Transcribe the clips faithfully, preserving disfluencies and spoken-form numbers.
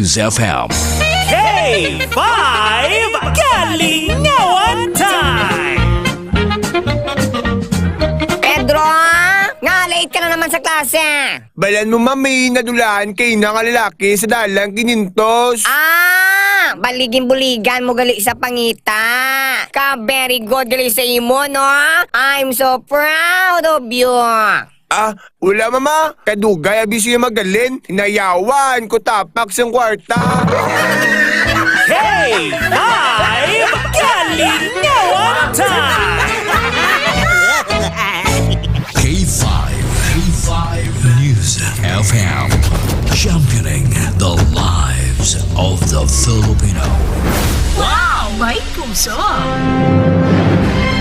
F M. K five Kalingawan Time! Pedro, nga late ka na naman sa klase. Balan mo, mami, nadulahan kay na nga lalaki sa dalang kinyentos. Ah, baligin-buligan mo gali sa pangita. Ka very good gali sa imo, no? I'm so proud of you. Ah, wala, mama. Kadugay abi siya magalin. Hinayawan ko tapak sang kwarta. K five Kalingawan Time! K five, K five News F M, championing the lives of the Filipino. Wow! May puso!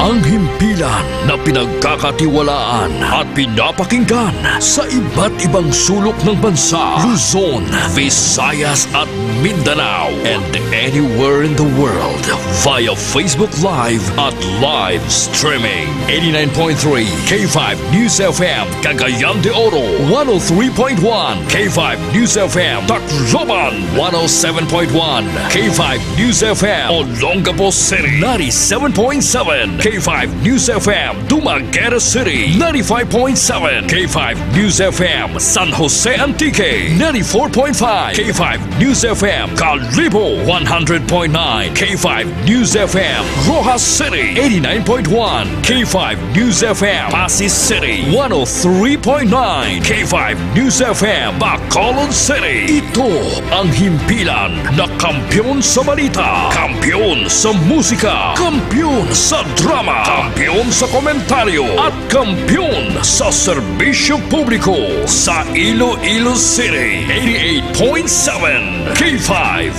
Ang himpilan na pinagkakatiwalaan at pinapakinggan sa iba't ibang sulok ng bansa, Luzon, Visayas at Mindanao, and anywhere in the world via Facebook Live at live streaming. Eighty-nine point three K five News F M, Cagayan de Oro, one oh three point one K five News F M, Tacloban, one oh seven point one K five News F M, Olongapo City, ninety-seven point seven K five News F M, Dumaguete City, ninety-five point seven K five News F M, San Jose Antique, ninety-four point five K five News F M, Kalibo, one hundred point nine K five News F M, Roxas City, eighty-nine point one K five News F M, Passi City, one oh three point nine K five News F M, Bacolod City. Ito ang himpilan na kampiyon sa balita, kampiyon sa musika, kampiyon sa drama, kampiyon sa komentaryo, at kampiyon sa serbisyo publiko sa Iloilo City, eighty-eight point seven K five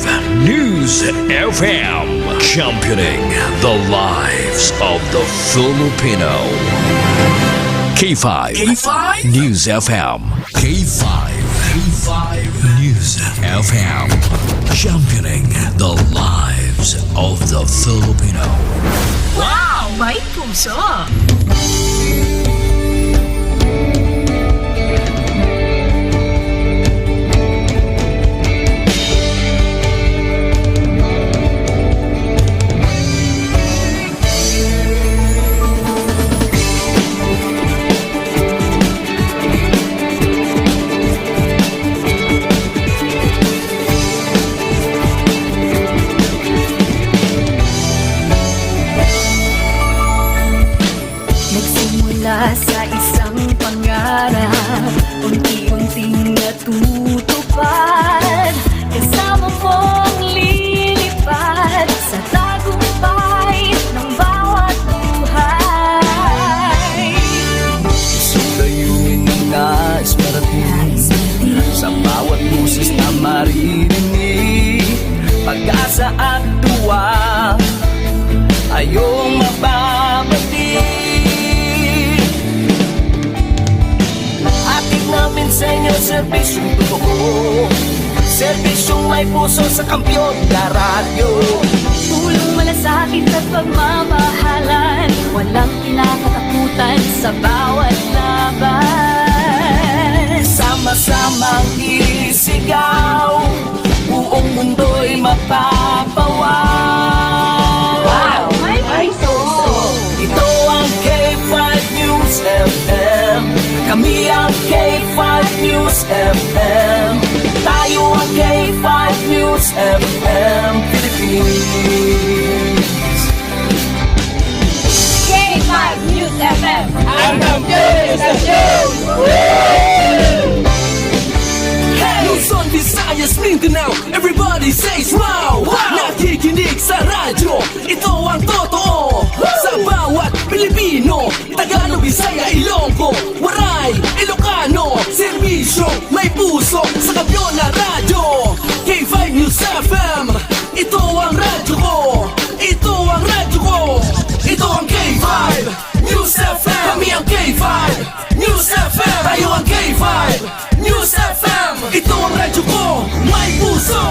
News F M, championing the lives of the Filipino. K five K five News F M. K five, K five News F M, championing the lives of the Filipino. Wow! May puso! Nagsimula sa isang pangarap, unti-unting natutupad. Kasama mong lilipad sa tagumpay ng bawat buhay. Isang layunin na nais marating, sa bawat boses na maririnig, pag-asa at duwa, ayong mababati. Hatid namin sa inyo serbisyong totoo, serbisyong may puso sa Kampiyon na Radyo. Tulong, malasakit at pagmamahalan, walang kinakatakutan sa bawat laban. Sama-samang isigaw, buong mundo'y mapapawaw. Wow! May puso! Ito ang K five News F M. Kami ang K five News F M. Tayo ang K five News F M Philippines. K five News F M. Ang kampiyon sa show! Luzon, Visayas, Mindanao, everybody says wow! Wow! Nakikinig sa radyo, ito ang totoo. Sa bawat Pilipino, Tagalog, Bisaya, Ilonggo, Waray, Ilocano, serbisyo, may puso, sa Kampiyon na Radyo. K five News F M, ito ang radyo ko. Ito ang radyo ko. Ito ang K five News F M. Kami ang K five News F M. Tayo ang K five News F M. Ito ang radyo ko. May puso.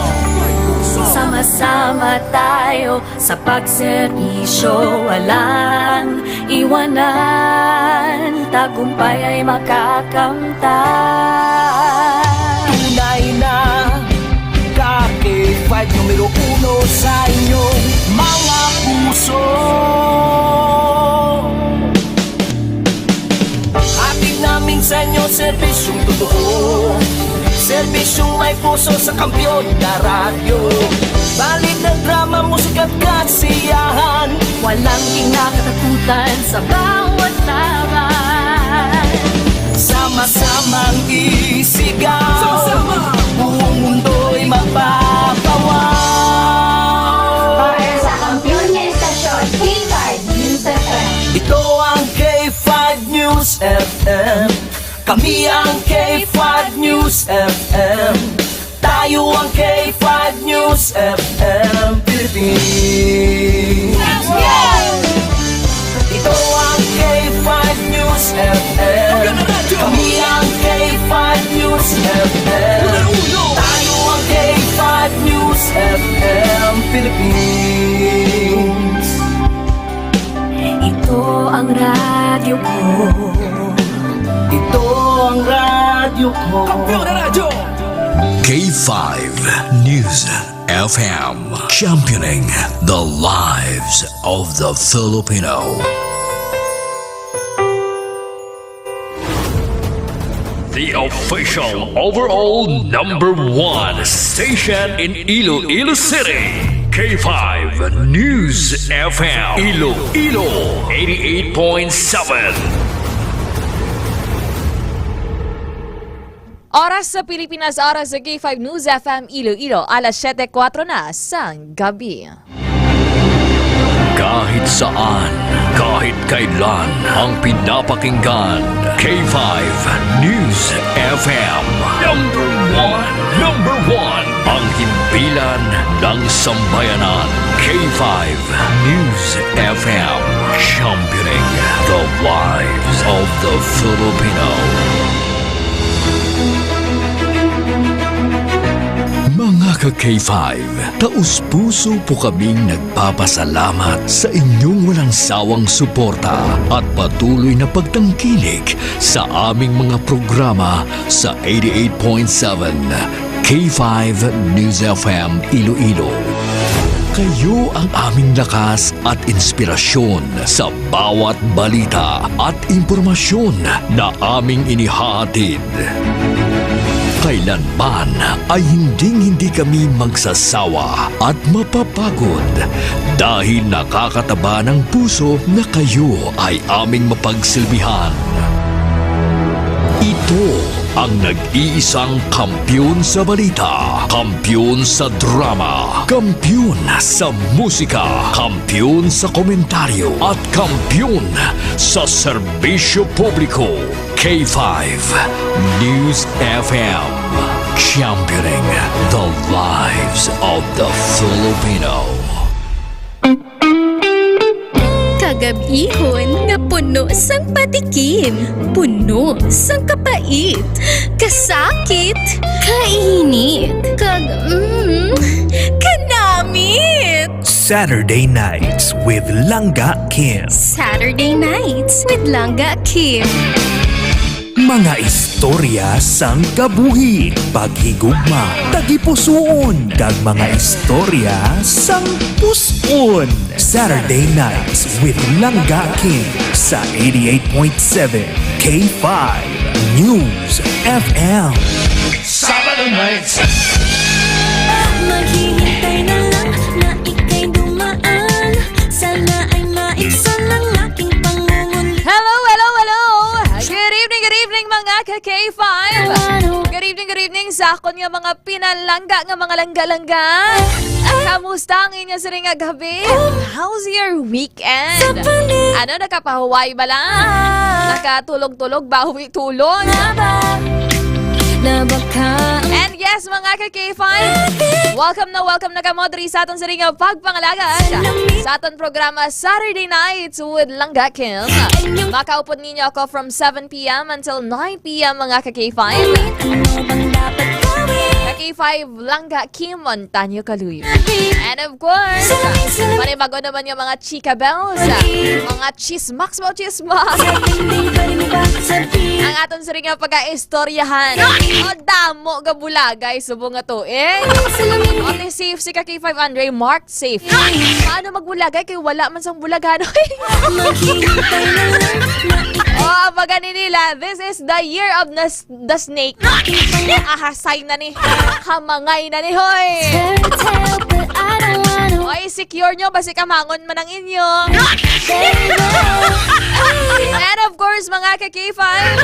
Sama-sama tayo sa pagserbisyo, walang iwanan. Tagumpay ay makakamtan. Tunay na Numero uno sa inyong mga puso. Hatid namin sa inyo serbisyong totoo. Serbisyong may puso sa Kampiyon na Radyo. Balita, drama, musika at kasiyahan. Walang kinakatakutan sa bawat laban. Sama-samang isigaw. Sama-sama. Buong mundo'y magpapawaw. Para sa kampiyon nga estasyon, K five News F M. Ito ang K five News F M. Kami ang K five News F M. Tayo ang K five News F M Philippines. Ito ang K five News F M. Kami ang K five News F M. Tayo ang K five News F M Philippines. Ito ang radyo ko. Ito ang radyo ko. Kampiyon na radyo. K five News F M, championing the lives of the Filipino. The official overall number one station in Iloilo City, K five News F M Iloilo, eighty-eight point seven. Oras sa Pilipinas, oras sa K five News F M Iloilo, alas siyete kuwatro na sang gabi. Kahit saan, kahit kailan, ang pinapakinggan, K five News F M. Number one, number one, ang himpilan ng sambayanan, K five News F M, championing the lives of the Filipino. Mga ka-K five, taos-puso po kaming nagpapasalamat sa inyong walang sawang suporta at patuloy na pagtangkilik sa aming mga programa sa eighty-eight point seven K five News F M Iloilo. Kayo ang aming lakas at inspirasyon sa bawat balita at impormasyon na aming inihahatid. Kailanman ay hinding-hindi kami magsasawa at mapapagod dahil nakakataba ng puso na kayo ay aming mapagsilbihan. Ito ang nag-iisang kampiyon sa balita, kampiyon sa drama, kampiyon sa musika, kampiyon sa komentaryo, at kampiyon sa serbisyo publiko. K five News F M, championing the lives of the Filipino. Kagab-ihon nga puno sang patikim, puno sang kapait, kasakit, kainit, kag, mm, kanamit. Saturday Nights with Langga Kim. Saturday Nights with Langga Kim. Mga istorya sang kabuhi, paghigugma, tagipusoon, kag mga istorya sang pus-on. Saturday Nights with Langga Kim sa eighty-eight point seven K five News F M. Saturday Nights. Maghihintay na lang na ika'y dumaan. Sana ay maibsan ang aking pangungulila. Hello, hello, hello! Good evening, good evening, mga ka-K five! Good evening, good evening sa akon nga mga pinalangga nga mga langga-langga. Kamusta ang inyo siring nga gabi? How's your weekend? Ano, nakapahuway bala? Nakatulog-tulog, bawi tulog. And yes, mga ka-K five, welcome na welcome na kamo diri sa aton siring nga pagpangalaga sa aton programa Saturday Nights with Langga Kim. Makaupod ninyo ako from seven p m until nine p m, mga ka-K five. Ka-K five, Langga Kim, Montaño Kaluyo. And of course, panibago naman yung mga chika bells, mga chismax mo, chismax. Ang aton siring nga pag-aistoryahan. O, damo nga bulagay subong nga tuig. Only si If si ka K five Andre, marked safe. Paano magbulagay kay wala man sang bulagan? Oh, ang pagani nila, this is the year of the, s- the snake. Ahasay na ni. Kamangay na ni, hoy. Oy, secure nyo, basi kamangon man ang inyo. And of course, mga ka K five,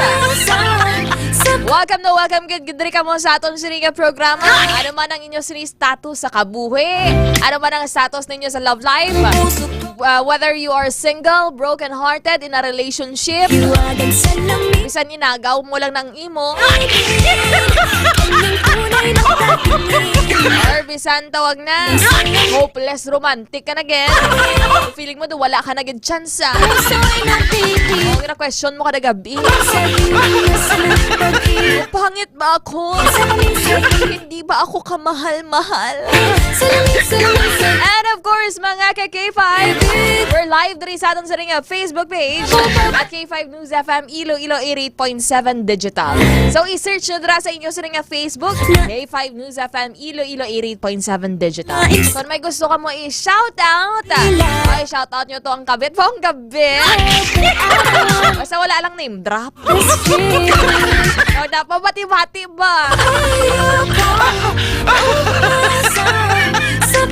welcome na welcome gid gid diri kamo sa aton sini nga programa. Ano man ang inyo sini status sa kabuhi? Ano man ang status ninyo sa love life? Uh, whether you are single, broken-hearted, in a relationship, bisan inagaw mo lang ng imo, or bisan tawag na hopeless romantic ka na gid. Feeling mo do wala ka na gid chance. O, na-question mo kada gabi. Pangit ba ako? Hindi ba ako kamahal-mahal? And of course, mga ka K five, we're live diri sa aton sa ring Facebook page at K five News F M Iloilo eighty-eight point seven Digital. So, i-search nyo dira sa inyo sa ring Facebook, K five News F M Iloilo eighty-eight point seven Digital. Kung may gusto ka mo i-shout out, ay, shout out nyo to ang kabit po ang gabi. Basta wala lang name drop. O, dapat bati-bati ba?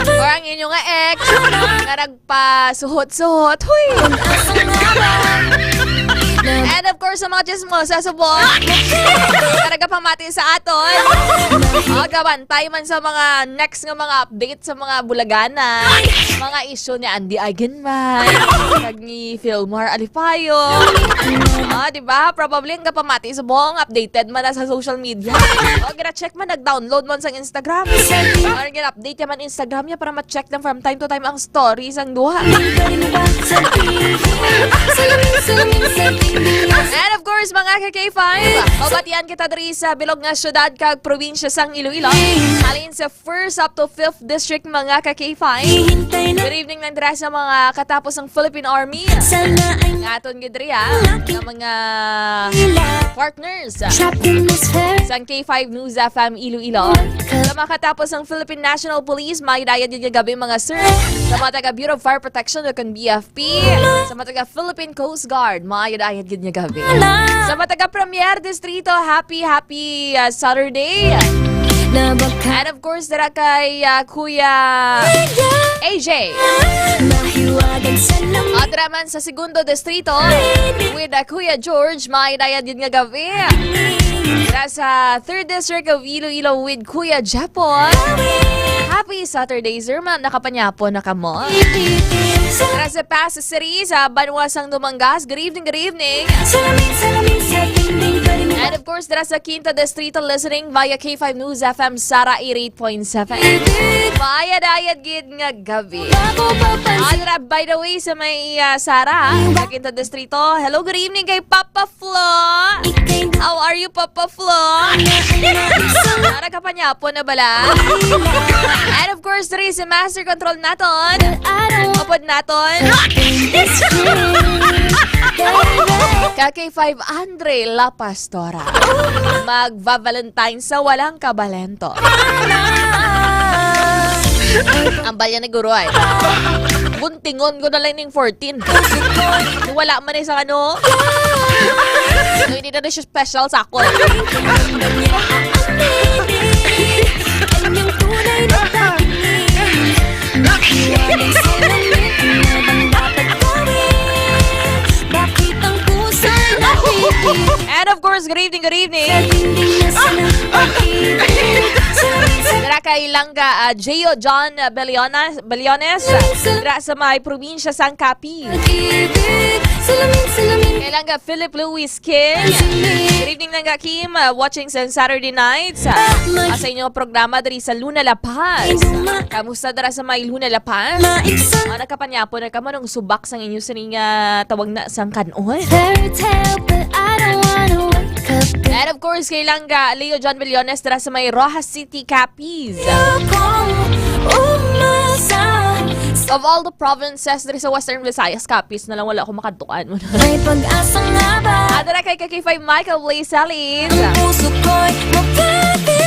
Or ang inyo nga ex nga nagpasuhot-suhot. Huy! And of course, sa mga chismosa subong nga nagapamati sa aton. O, gabantay man sa mga next nga mga update sa mga bulagana, mga issue ni Andy Eigenman, kag ni Filmar Alipayo. Ah, di ba? Probably ang kapamati subong updated man na sa social media. O, gina-check man, nag-download man sa Instagram. Or gina-update niya man Instagram niya para ma-check lang from time to time ang story sang duha. And of course, mga ka K five, mabatian kita diri sa bilog nga syudad kag probinsya sang Iloilo. Halin sa first up to fifth district, mga ka K five. Good evening lang dira sa mga katapos ng Philippine Army. Nga aton gid diri, ah, nga mga partners sang K five News F M Iloilo. Sa mga katapos ng Philippine National Police, maayong gid nga gabi, mga sir. Sa mga taga Bureau of Fire Protection o kon B F P. Sa mga taga Philippine Coast Guard, maayong gid nga gabi. Sa mga taga Premier Distrito, happy, happy, uh, Saturday. And of course, dira kay, uh, Kuya A J. At dira man sa Segundo Distrito with, uh, Kuya George, maayong gid nga gabi. Dira sa Third District of Iloilo with Kuya Japon. Happy Saturday, sir. Ma, nakapanyapon na kamo. Dira sa Pasay City, sa banwa sang Dumangas. Good evening, good evening. And of course, dira sa Quinto Distrito, listening via K five News F M Sara eighty-eight point seven. Maayong gid nga gabi. Alright, by the way, sa may, ah, Sara, ah, sa Quinto Distrito. Hello, good evening kay Papa Flo. How are you, Papa Flo? Para ka panyapon na bala. And of course, diri si Master Control naton. Upod naton. Ka K five Andre La Pastora. Magva-Valentine sa walang kabalento. Ang balya ni Guro ay. Buntingon ko na lang ning fourteen. Wala man eh sa ano. So, hindi na rin siya special sa ako. And of course, good evening, good evening. Dira kay Langga, ah, Gio John, ah, Belionas, Beliones, ah, dira sa may probinsya sang Capiz. Kay Langga Philip Louis Kim. Good evening, Langga Kim, ah, watching sa Saturday nights, ah, ah, sa inyong programa diri sa Luna La Paz. Kamusta dira sa may Luna La Paz? Ah, nakapanyapon na kamo nung subak sang inyo sining, ah, tawag na sang kan-on. Fairy tale, but I don't wanna wake up. And of course, kay Langga Leo John Villones dira sa may Roxas City, Capiz. Of all the provinces diri sa Western Visayas, Capiz na lang wala ko makadtuan. May pag-asa nga ba? Adra kay K K five Michael Blazalin. Ang puso ko'y mapapit.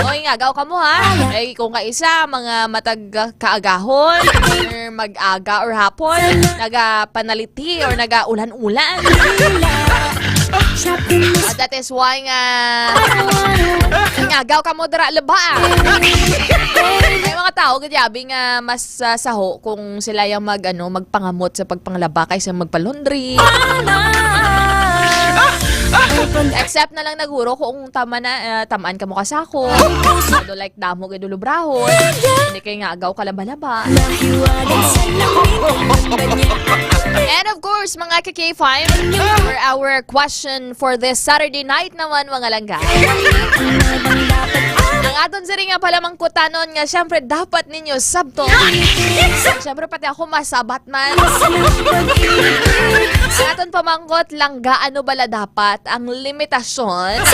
Oy, ngagaw ka mo, ha? Eh, kung kaisa, mga matag kaagahon, or mag-aga or hapon, nagapanaliti or nagaulan-ulan. Ah, that is why nga ngagaw ka mo dira, laba. May mga tao gid abi nga mas, ah, saho kung sila yung mag, ano, magpangamot sa pagpanglaba kaysa magpa-laundry. Except na lang naguro kung tama na, ah, tamaan ka mo kasako. Although, like, damo gid lubrahon. Hindi kay ngagaw ka laba-laba. And of course, mga ka-K five, for our question for this Saturday night naman, mga langga. Ang aton siri nga palamangkutanon nga siyempre dapat ninyo sabton. Siyempre, pati ako masabat man. Ang aton pamangkot, langga, ano bala dapat ang limitasyon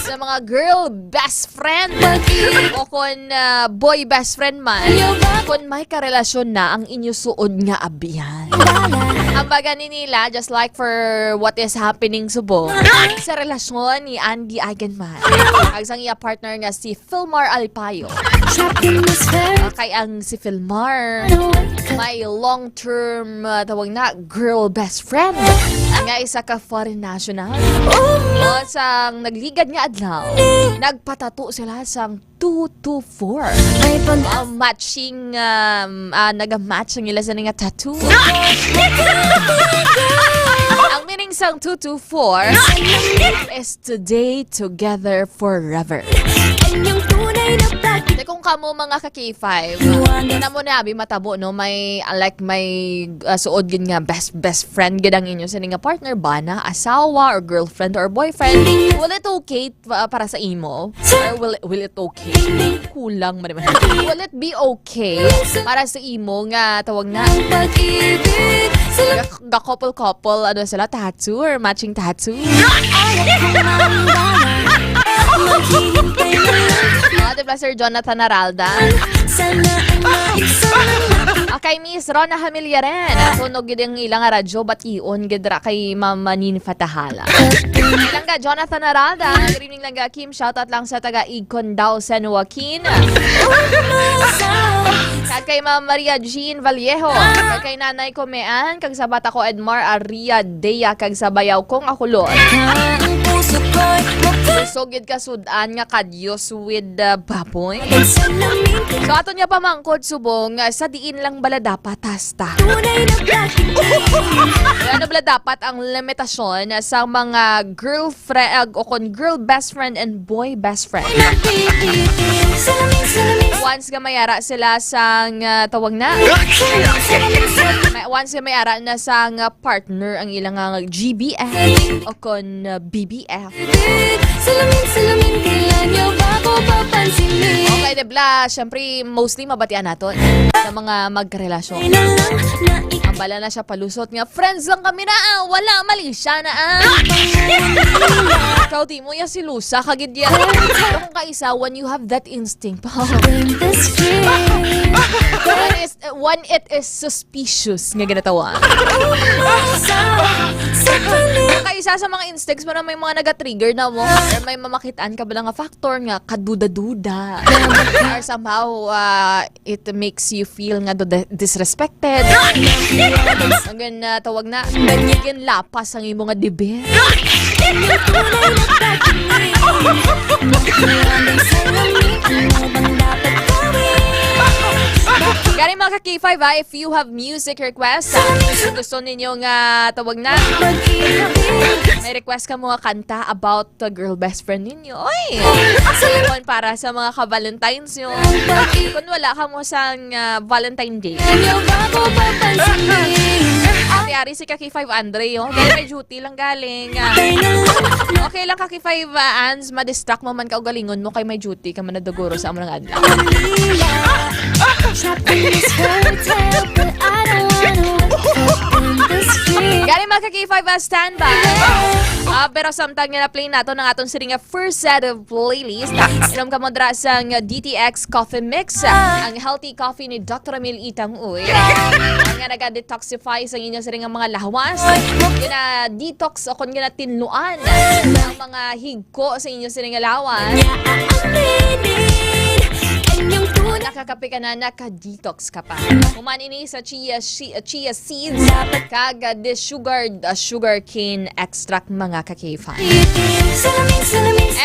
sa mga girl best friend o kon, ah, boy best friend man, kon may karelasyon na ang inyo suod nga abiyan? Ang baga ni nila, just like for what is happening subong sa relasyon ni Andy Eigenman ag sang iya partner nga si Filmar Alpayo. Ah, kay ang si Filmar may long-term, ah, tawag na, girl best friend nga isa ka foreign national. O sang nagligad nga adlaw, nagpatato sila sang two two four. Ay, pag- Ah, matching, um, ah, naga-match ang ila sa nga tattoo. Ang meaning sang two two four is today, together, forever. Inyong tunay na pag- Te, kung kamo, mga ka K five, na mo na abi matabo, no? May, ah, like, may, ah, suod gid nga best, best friend gid ang inyo sa nga partner, bana, asawa, or girlfriend, or boyfriend. Will it okay pa-, para sa imo? Or will, will it okay? Kulang man naman. Will it be okay para sa imo nga tawag na? Pag-ibig sa Ga-, ga-couple-couple, ano sila, tattoo or matching tattoo? Ayaw ko mawala. Maghihintay na lang. Ah, di ba, Sir Jonathan Naralda? Sana ay maisama na. Okay, Miss Rona Hamiliaren. Tunog gid ang ilang radyo, but ion gid ra kay Mama Nin Fatahala. Ilang ka, Jonathan Naralda. Good evening lang ka, Kim. Shoutout lang sa taga Igcondao, San Joaquin. Kag kay Ma'am Maria Jean Vallejo. Kag kay Nanay Komean. Kag sa bata ko, Edmar Aria Dea. Kag sa bayaw ko nga kulot. Ang puso ko'y mapag- Kusog gid ka sud-an nga kadyos with the baboy. Salamin ka. So, aton nga pamangkot subong, ah, sa diin lang bala dapat hasta? Tunay na pag-ibig. Ano bala dapat ang limitasyon sa mga girlfriend, ah, o kon girl best friend and boy best friend? Napipitin. Salamin, salamin. Once nga may ara sila sang, ah, tawag na. Salamin, salamin. May, once nga may ara na sang, ah, partner ang ilang, ah, G B F o kon, ah, B B F. Salamin, salamin, kailan niyo ba ako papansinin? Okay, di bala, syempre, mostly mabatian naton sa mga magkarelasyon. Ay na lang na ik- Ang bala na siya palusot nga, "Friends lang kami na, ah. Wala, mali siya na, ah." Ikaw, di mo ya si Lusa, kagid ya. Kung kaisa, when you have that instinct, When the skin When is, uh, when it is suspicious nga ginatawa. Sa, sa panig- Kay isa sa mga instincts mo na may mga naga-trigger na mo, or may mamakitaan ka ba nga factor nga kaduda-duda, or somehow, uh, it makes you feel nga do-, disrespected. Ang gan-, uh, tawag na, ginlapas ang imo nga dibir. Inyong tunay na pag-ibig. Makuha ng salamin, ano bang dapat gawin? Gani, mga ka K five, ah, if you have music request, ah, kung gusto ninyo nga tawag na, Pag-ibig. May request ka mga kanta about the girl best friend ninyo. Oy! Salamin para sa mga ka-Valentines nyo. Kung wala ka mo sa, ah, Valentine Day. Ayaw ba ko papansinin? Ate Ari, si Kaki Five Andre, oh. Dahil may duty lang galing, ah. Okay lang, Kaki Five, ah, Ans, ma-distract mo man ka ugalingon mo kay may duty ka man naduguro sa among adlaw. Manila. Trapped in this hotel, but I don't wanna wake up in this fear. Gani, mga Kaki Five, ah, standby. Ah, pero samtang nga na-play nato ang aton siring nga first set of playlist, inom ka mo dra sang D T X Coffee Mix, ang healthy coffee ni Doctor Emil Itang Uy, nga naga-detoxify sa inyo siring nga mga lawas. Gina-detox o kon ginatinluan ang mga higko sa inyo siring nga lawas. Nya aaminin inyong tunay. Nakakape ka na, naka-detox ka pa. Human ini sa chia, chi-, chia seeds kag, ah, the sugar, ah, sugar cane extract, mga ka K five.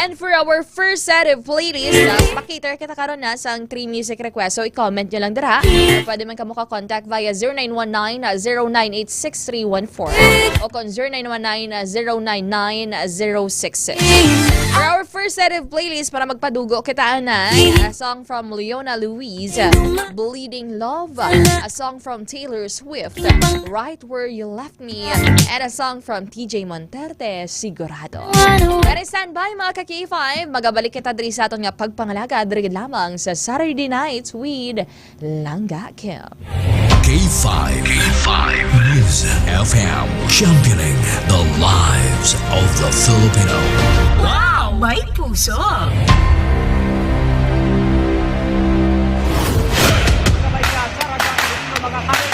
And for our first set of playlist, ah, makater kita karon na sang three music request. So, i-comment nyo lang dira. Pwede man kamo ka-contact via zero nine one nine, zero nine eight six three one four o kon zero nine one nine, zero nine nine, zero six six. For our first set of playlist, para magpadugo kita, anay, a song from Leona Louise, Bleeding Love, a song from Taylor Swift, Right Where You Left Me, and a song from T J Monterde, Sigurado. Pero standby, mga ka K five, magabalik kita diri sa aton nga pagpangalaga diri lamang sa Saturday Nights with Langga Kim. K five. K five News F M, championing the lives of the Filipino. Wow! May puso! Sabay ka, Sarah Jacqueline, mga kami.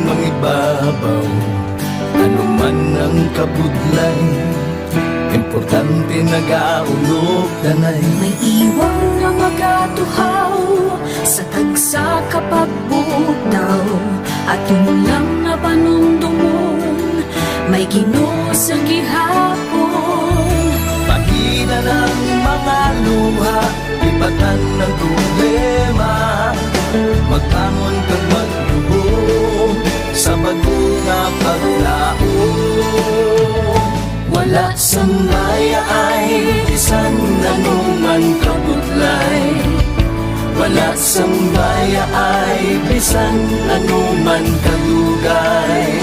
Mangibabaw, ano man ang kabudlay, importante nagaulog danay. May iwang nga magatuhaw sa tagsa ka pagbutaw, aton lang nga panumdomon, may Ginoo sa gihapon. Pahina ang mga luha, lipatan ang problema, magbangon kag magluhod sa bag-o nga paglaom. Wala sang bayaay bisan ano man kabudlay, wala sang bayaay bisan ano man kadugay.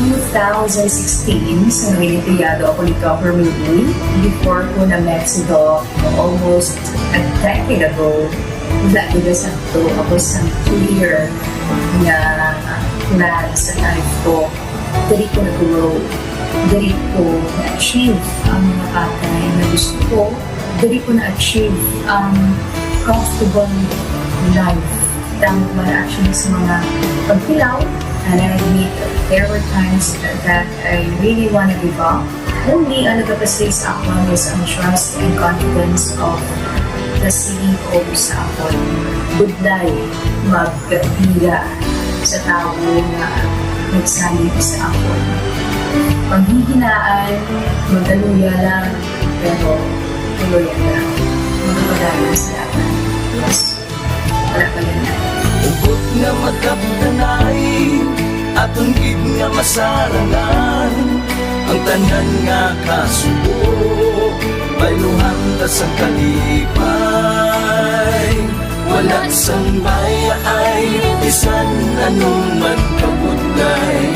Two thousand sixteen, sa nangin empleyado ako ni Governor Lee, before ko na-met si Doc almost a decade ago, wala gid sa to ako sa clear nga plan sa life ko. Diri ko nag-grow. Diri ko na-achieve ang mga bagay na gusto ko. Diri ko na-achieve ang comfortable life. Tama man actually sa mga pagtilaw, and I admit there were times that I really wanna give up. Only ang nagapastig sa akon was ang trust and confidence of the singing ko sa akon. Budlay, magpila sa tawo nga nagsalig sa akon. Panghihinaan, magkaluya lang, pero kaluya lang. Magpadayon sa dapat. Yes. Wala pa yun. Hugot nga magkapdanay, aton gid nga masarangan ang tanan nga kasubo. Bayluhan ta sang kalipay, wala sang bayaay bisan ano man kabudlay.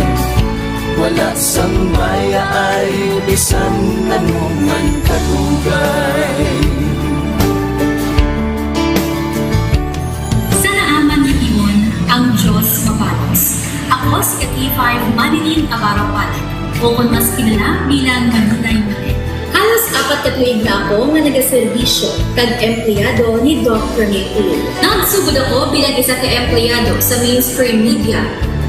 Wala sang bayaay bisan ano man kadugay. Sa naaman nga tion, ang Dios mabalos. Ako si ka K five Manilin Abarapan, o kon mas kilala bilang Manilay Manilin. Halos apat ka tuig na ako nga nagaserbisyo kag empleyado ni Doc Rene Uy. Nagsugod ako bilang isa ka empleyado sa mainstream media.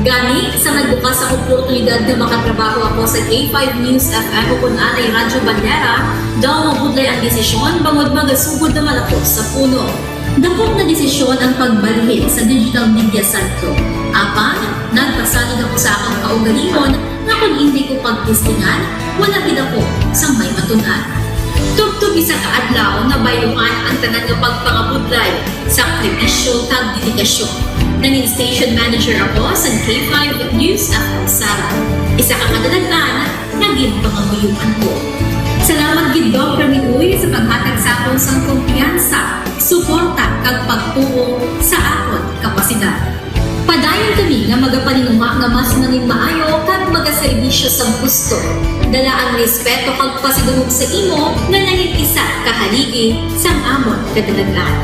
Gani, sa nagbukas ang oportunidad nga makatrabaho ako sa K five News F M o kon anay Radyo Bandera, daw mabudlay ang desisyon bangod magasugod naman ako sa puno. Dako nga desisyon ang pagbalhin sa digital media side ko. Apan, nagpasalig ako sa akong kaugalingon nga kon indi ko pagtestingan, wala gid ako sang may matun-an. Tubtob isa ka adlaw, nabayluhan ang tanan nga pagpangabudlay, sakripisyo, kag dedikasyon. Nangin station manager ako sa K five News F M Sara. Isa ka kadalag-an nga ginpangamuyoan ko. Salamat gid, Doc Rene Uy, sa paghatag sa akon sang kumpiyansa, suporta, kag pagtuo sa akon kapasidad. Padayon kami nga magapaninguha nga mas nangin maayo kag magaserbisyo sang husto. Dala ang respeto kag pasidungog sa imo nga nangin isa ka haligi sang amon kadalag-an.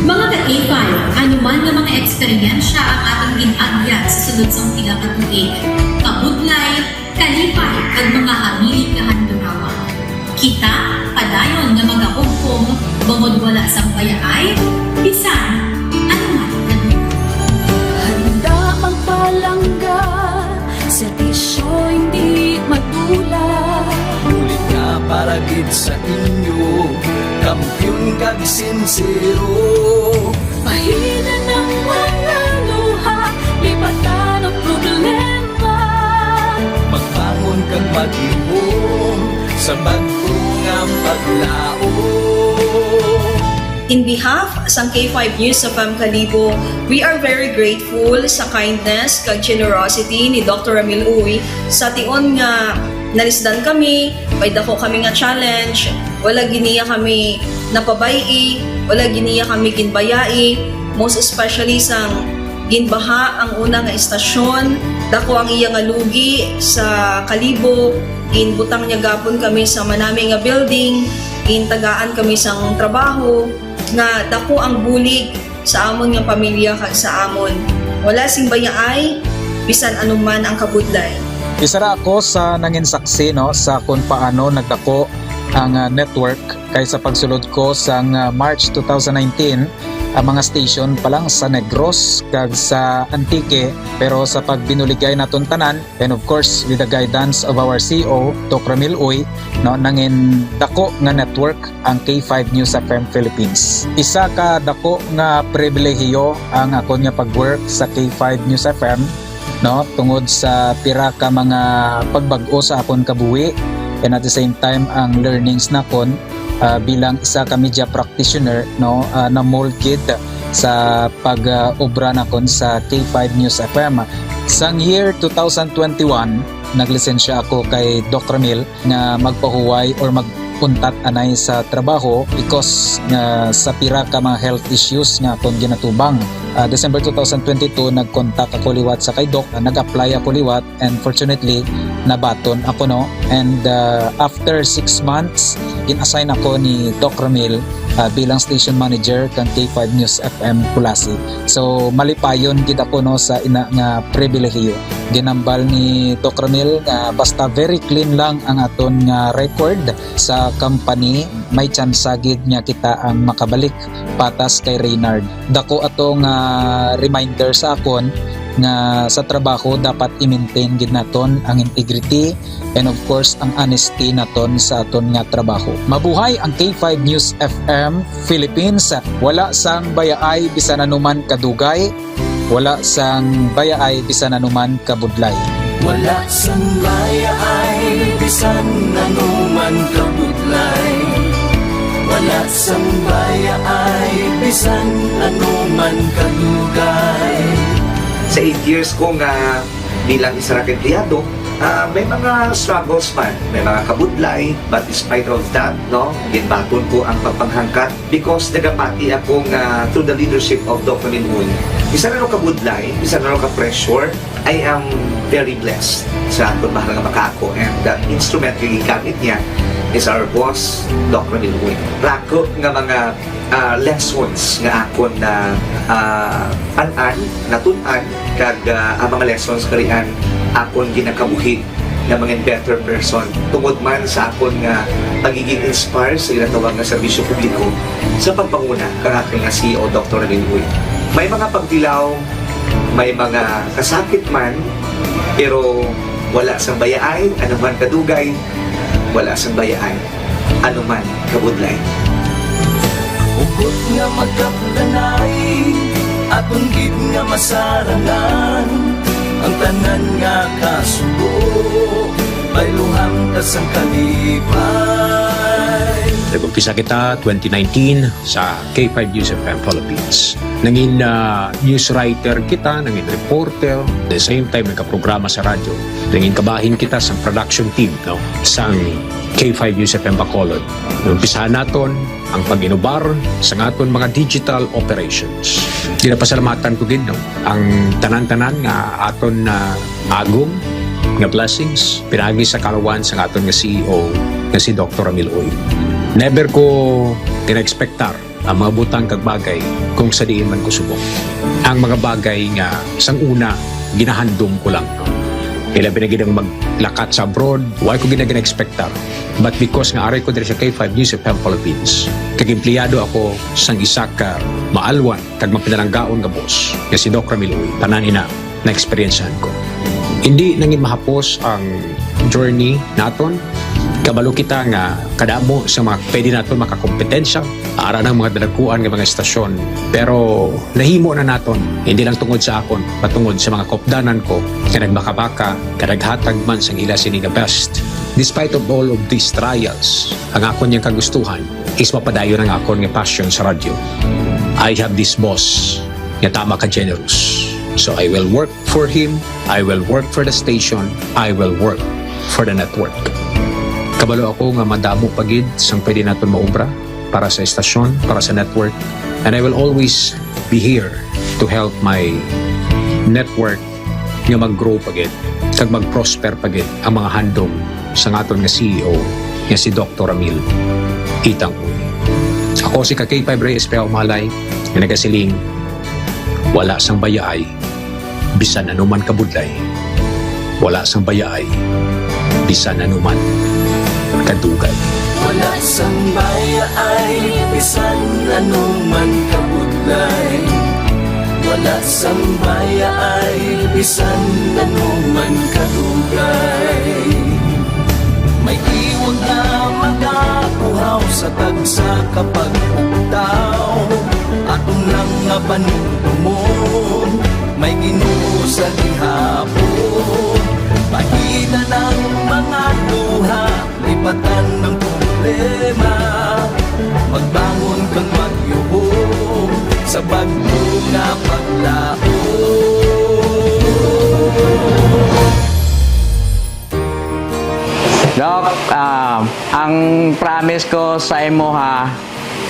Mga ka-K five, ano man nga mga eksperyensya ang aton gin-agyan sa sulod sang pila ka tuig, kabudlay, kalipay, kag mga hamili kahandurawan. Kita padayon nga magahugpong bangod wala sang bayaay bisan ano man nga lugar. Handa magpalangga, serbisyo hindi madula. Bulig nga para gid sa inyo, kampiyon kag sinsero. Pahina ang mga luha, lipatan ang problema. Magbangon kag maglihom sa bag-o nga paglaom. In behalf sang K five News F M Kalibo, we are very grateful sa kindness kag generosity ni Doctor Ramil Uy. Sa tion nga nalisdan kami, may dako kami nga challenge, wala gid niya kami napabay-i, wala gid niya kami ginbayai, most especially sang ginbaha ang una nga istasyon, dako ang iya nga lugi sa Kalibo, ginbutang niya gapon kami sa manami nga building, gintagaan kami sang trabaho, nga dako ang bulig sa amon nga pamilya kag sa amon. Wala sing bayaay, bisan ano man ang kabudlay. Isa ra ako sa nangin saksi, no, sa kung paano nagdako ang, ah, network, kay sa pagsulod ko sang, ah, March two thousand nineteen, ang mga station pa lang sa Negros kag sa Antique, pero sa pagbinuligay naton tanan, and of course, with the guidance of our C E O, Doc Ramil Uy, no, nangin dako nga network ang K five News F M Philippines. Isa ka dako nga pribilehiyo ang akon nga pag-work sa K five News F M, no, tungod sa pira ka mga pagbag-o sa akon kabuhi, and at the same time, ang learnings nakon, ah, bilang isa ka media practitioner, no, ah, na-mold gid sa pag, ah, obra nakon sa K five News F M. Sang year two thousand twenty-one, naglisensya ako kay Doc Ramil nga magpahuway or mag-untat anay sa trabaho because nga sa pira ka mga health issues nga akon ginatubang. Ah, December two thousand twenty-two, nag-contact ako liwat sa kay Doc, ah, nag-apply ako liwat, and fortunately, nabaton ako, no? And, ah, after six months, gin-assign ako ni Doc Ramil, ah, bilang station manager kang K five News F M Culasi. So, malipayon gid ako, no, sa ina nga pribilehiyo. Ginambal ni Doc Ramil nga basta very clean lang ang aton nga record sa company, may tsansa gid nga kita ang makabalik patas kay Reynard. Dako ato nga reminder sa akon nga sa trabaho dapat i-maintain gid naton ang integrity and of course ang honesty naton sa aton nga trabaho. Mabuhay ang K five News F M Philippines. Wala sang bayaay bisan anuman kadugay, wala sang bayaay bisan anuman kabudlay. Wala sang bayaay bisan anuman kabudlay. Wala sang bayaay bisan anuman kadugay. Sa eight years ko nga bilang isa ra ka empleyado, ah, may mga struggles man, may mga kabudlay, but despite of that, no, ginbaton ko ang pagpanghangkat because nagapati ako nga through the leadership of Doc Ramil Uy, bisan ano ka budlay, bisan ano ka pressure, I am very blessed sa akon mahal nga makaako, and the instrument nga gigamit niya is our boss, Doc Ramil Uy. Dako nga mga, ah, lessons nga akon na, ah, an-an, natun-an, kag, ah, ang mga lessons karian akon ginakabuhi nga mga better person tungod man sa akon nga pagiging inspire sa ginatawag nga serbisyo publiko sa pagpanguna kang akon nga C E O, Doctor Ramil Uy. May mga pagtilaw, may mga kasakit man, pero wala sang bayaay, anuman kadugay, wala sang bayaay, anuman kabudlay. Hugot nga magkapdanay, aton gid nga masarangan ang tanan nga kasubo, bayluhan ta sang kalipay. Nag-umpisa kita twenty nineteen sa K five News F M Philippines. Nangin, ah, news writer kita, nangin reporter, the same time nagkaprograma sa radyo. Nangin kabahin kita sa production team, no, sang K five News F M Bacolod. Umpisahan naton ang pag-inubar sa aton mga digital operations. Ginapasalamatan ko gid, no, ang tanan-tanan nga aton na agom nga blessings pinaagi sa kalawan sa aton nga C E O nga si Doctor Ramil Uy. Never ko gina-expectar ang mga butang kag bagay kung sa diin man ko subong. Ang mga bagay nga sang una ginahandom ko lang. Ilabi na gid ang maglakat sa abroad, wala ko gid na gina-expectar. But because nga ari ko diri sa K five News F M Philippines, kag empleyado ako sang isa ka maalwan kag mapinalanggaon nga boss nga si Doc Ramil Uy, tanan ina na-eksperyensyahan ko. Hindi nangin mahapos ang journey naton. Kabalo kita nga kadamo sa mga pwede naton makakompetensya ara ng mga dalaguan nga mga estasyon. Pero nahimo na naton, hindi lang tungod sa akon, patungod sa mga kopdanan ko nga nagbakabaka, kadaghatag man sang ila sini nga best. Despite of all of these trials, ang akon yang kagustuhan is mapadayon ang akon nga passion sa radyo. I have this boss nga tama ka generous. So I will work for him, I will work for the station, I will work for the network. Kabalo ako nga madamo pa gid sang pwede naton maobra para sa estasyon, para sa network. And I will always be here to help my network nga mag-grow pa gid kag mag-prosper pa gid ang mga handom sa aton nga C E O nga si Doctor Ramil Itang Uy. Ako si ka K five Reyes Peao Malay nga nagasiling, wala sang bayaay bisan anuman kabudlay, wala sang bayaay bisan anuman kadugay. Wala sang baya ay bisan ano man kabudlay. Wala sang baya ay bisan ano man kadugay. May iwag nga magapuhaw sa tagsa ka pagpugtaw. Aton lang nga panumdumon, may Ginoo sa gihapon. Pahitan ang mga luha, lipatan ang problema. Magbangon kag magyuhong sa bag-o nga paglaom. Doc, ah, ang promise ko sa imo ha,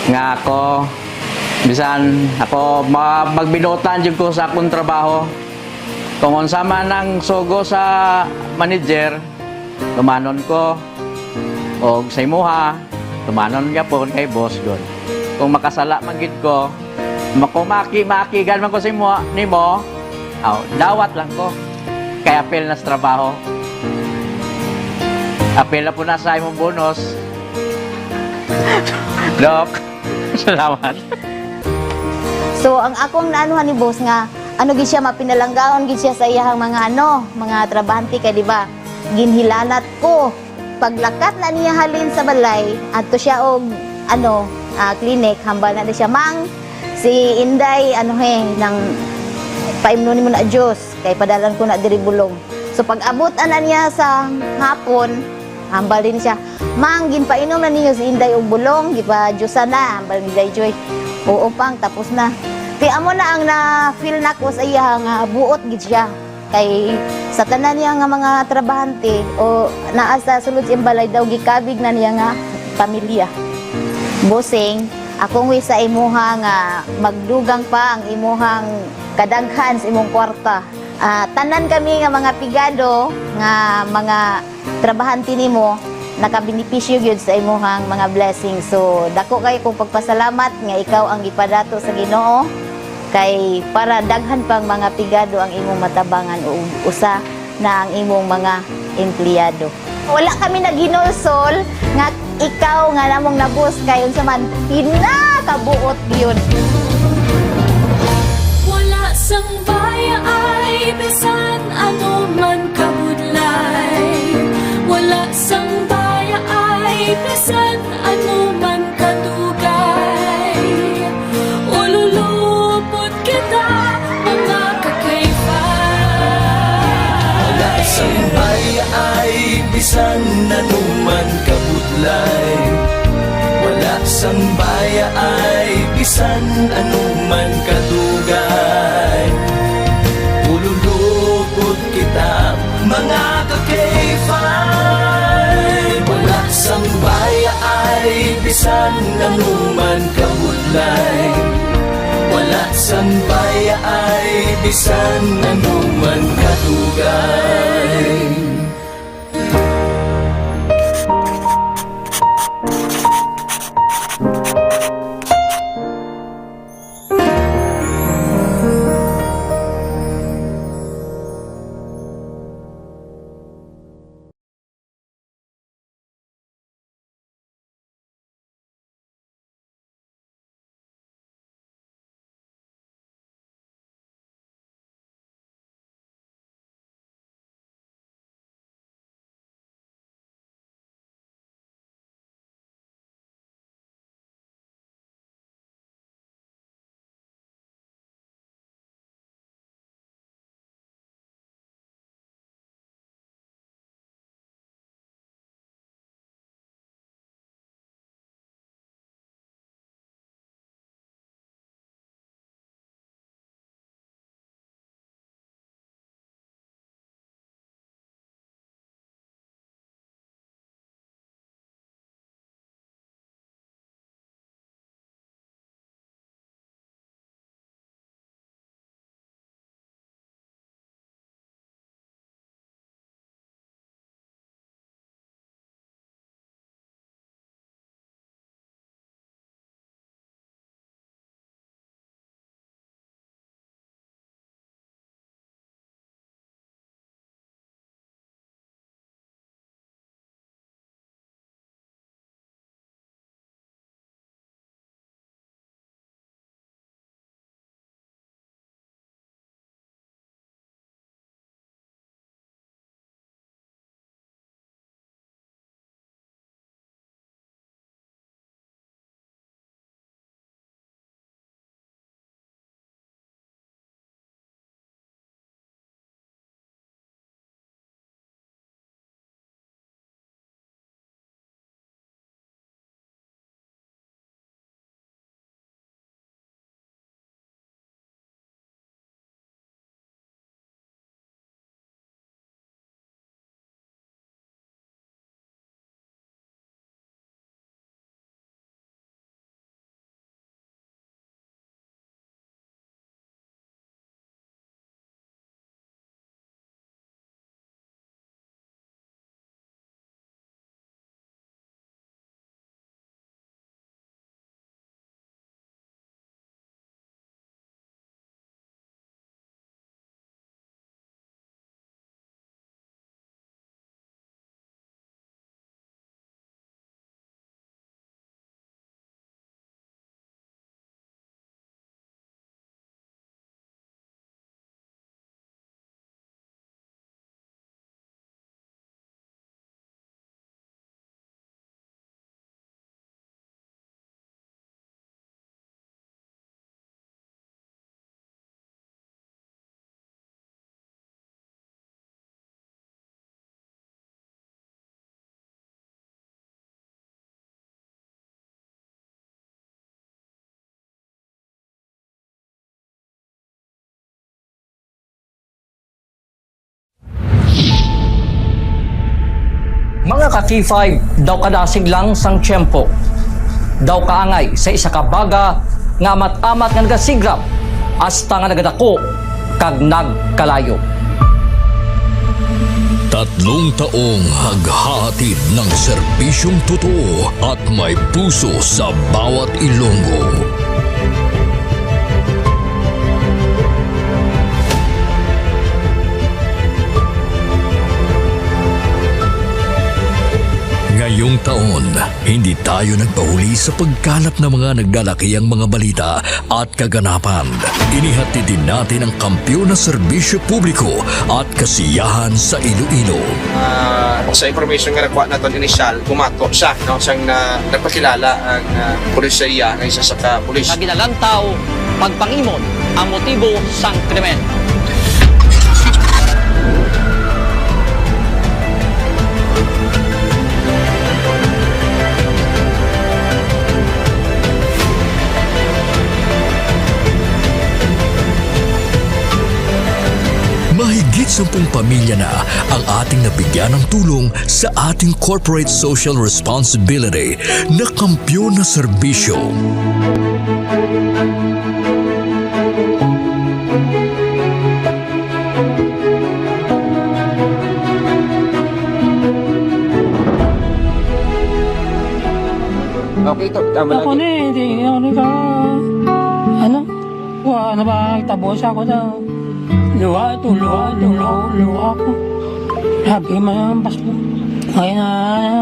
nga ako, bisan ako, ma-, magbinuotan jud ko sa akong trabaho. Kung unsa man ang sugo sa manager, tumanon ko. Og sa imuha, tumanon gyapon kay boss gud. Kung makasala man gid ko, makumaki-makigan man ko sa imo, nimo, aw, dawat lang ko. Kay apil na sa trabaho. Apil na po na sa imong bonus. Doc, salamat. So, ang akong naanuhan ni boss nga, ano gid siya, mapinalanggaon gid siya sa iyahang mga, ano, mga trabahante kay, di ba, ginhilanat ko. Paglakat na niya halin sa balay, adto siya og, ano, ah, clinic, hambal na ni siya, "Mang, si Inday, ano he, nang paimnon nimo na juice, kay padalan ko na diri bulong." So, pag-abot ana niya sa hapon, hambal din siya, "Mang, ginpainom na ninyo si Inday og bulong, gipa-juice na," hambal ni Day Joy. "Oo, Pang, tapos na." Kay amo na ang na-feel nako sa iya nga buot gid siya. Kay sa tanan niya nga mga trabahante o naa sa sulod sa iyang balay daw, gikabig na niya nga pamilya. Bossing, akong wish sa imuha nga magdugang pa ang imuhang kadaghan sa imong kwarta. Ah, tanan kami nga mga pigado nga mga trabahante nimo, nakabenepisyo gyud sa imuhang mga blessings. So, dako kayo kong pagpasalamat nga ikaw ang gipadato sa Ginoo, kay para daghan pang mga pigado ang imong matabangan, o usa na ang imong mga empleyado. Wala kami naghinulsol nga ikaw nga namong nabus kay unsa man pinakabuot gyud. Wala sang baya ay bisan ano man kabudlay. Wala sang baya ay bisan ano man kadugay. Ululupot kita, mga kakayfa. Wala sang baya ay bisan ano man kabudlay. Wala sang baya ay bisan ano man kadugay. Ululupot kita, mga kakayfa. Wala sang baya ay bisan ano man kabudlay. Wala sang baya ay bisan ano man kadugay. Ka K five, daw kadasig lang sang tiyempo. Daw kaangay sa isa ka baga nga amat-amat nga nagasigrap hasta nga nagadako kag nagkalayo. Tatlong taong naghahatid ng serbisyong totoo at may puso sa bawat Ilonggo. Ngayong taon, hindi tayo nagpahuli sa pagkalap ng mga naglalakihang mga balita at kaganapan. Inihatid din natin ang kampiyon na serbisyo publiko at kasiyahan sa Iloilo. Ah, sa information nga nakuha naton initial, bumato siya, no, siyang na, nagpakilala ang, ah, pulis sa iya nga isa sa ka pulis. Nga ginalantaw pagpangimon ang motibo sang krimen. Mahigit sampung pamilya na ang ating nabigyan ng tulong sa ating corporate social responsibility na kampiyon na serbisyo. Okay, to. Tama Ako lagi. Ni, hindi, hindi ka, ano, wa, ano ba, tabo siya ko daw. Luha, ito, luha, ito, luha, luha ko. Sabi man ang pasbo. Ngayon na,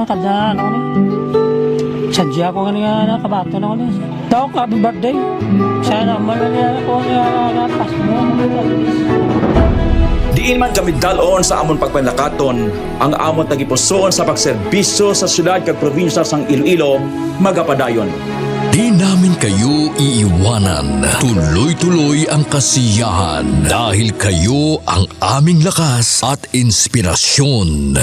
kada, ano, ni. Sadya ko nga niya, nakabato na ko ni. Doc, happy birthday. Sana malaya ko nga lapas mo. Diin man kami dal-on sa amon pagpanakaton, ang amon tagipusoon sa pagserbisyo sa siyudad kag probinsya sang Iloilo magapadayon. Di namin kayo iiwanan. Tuloy-tuloy ang kasiyahan dahil kayo ang aming lakas at inspirasyon.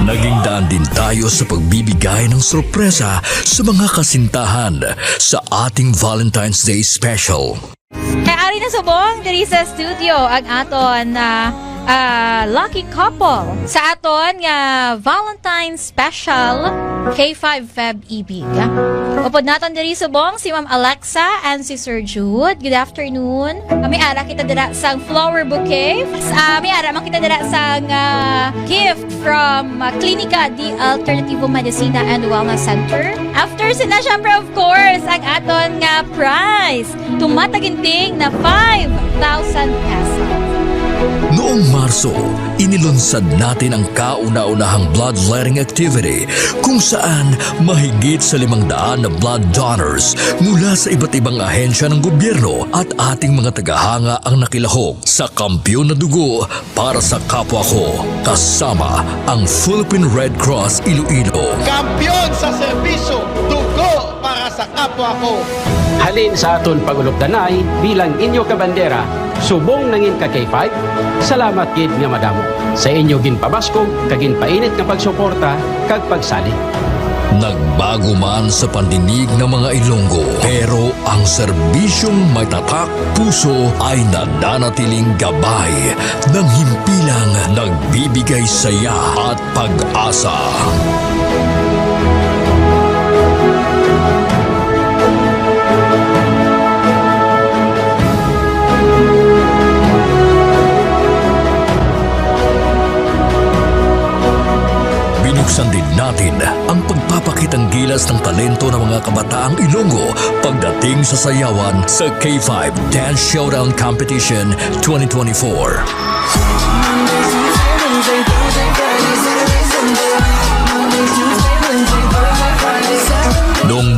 Naging daan din tayo sa pagbibigay ng sorpresa sa mga kasintahan sa ating Valentine's Day Special. Kay ari na subong diri sa studio ang aton, ah, ah, lucky couple sa aton nga Valentine's Special K five Feb Ibig. Upod naton diri subong si Ma'am Alexa and si Sir Jude. Good afternoon. May ara kita dira sang flower bouquet. Ah, may ara man kita dira sang, ah, gift from, ah, Klinika de Alternativo Medicina and Wellness Center. After sina, syempre, of course, ang aton nga prize. Tumataginting na five thousand pesos. Noong Marso, inilunsad natin ang kauna-unahang bloodletting activity, kung saan mahigit sa limang daan na blood donors mula sa iba't ibang ahensya ng gobyerno at ating mga tagahanga ang nakilahok sa kampiyon na dugo para sa kapwa ko, kasama ang Philippine Red Cross Iloilo. Kampiyon sa serbisyo, dugo para sa kapwa ko. Halin sa aton pag-ulupdanay bilang inyo ka bandera, subong nangin ka K five, salamat gid nga madamo sa inyo ginpabaskog kag ginpainit nga pagsuporta kag pagsalig. Nagbago man sa pandinig ng mga Ilonggo, pero ang serbisyong may tatak puso ay nananatiling gabay ng himpilang nagbibigay saya at pag-asa. Binuksan din natin ang pagpapakitang gilas ng talento ng mga kabataang Ilonggo pagdating sa sayawan sa K five Dance Showdown Competition twenty twenty-four. Noong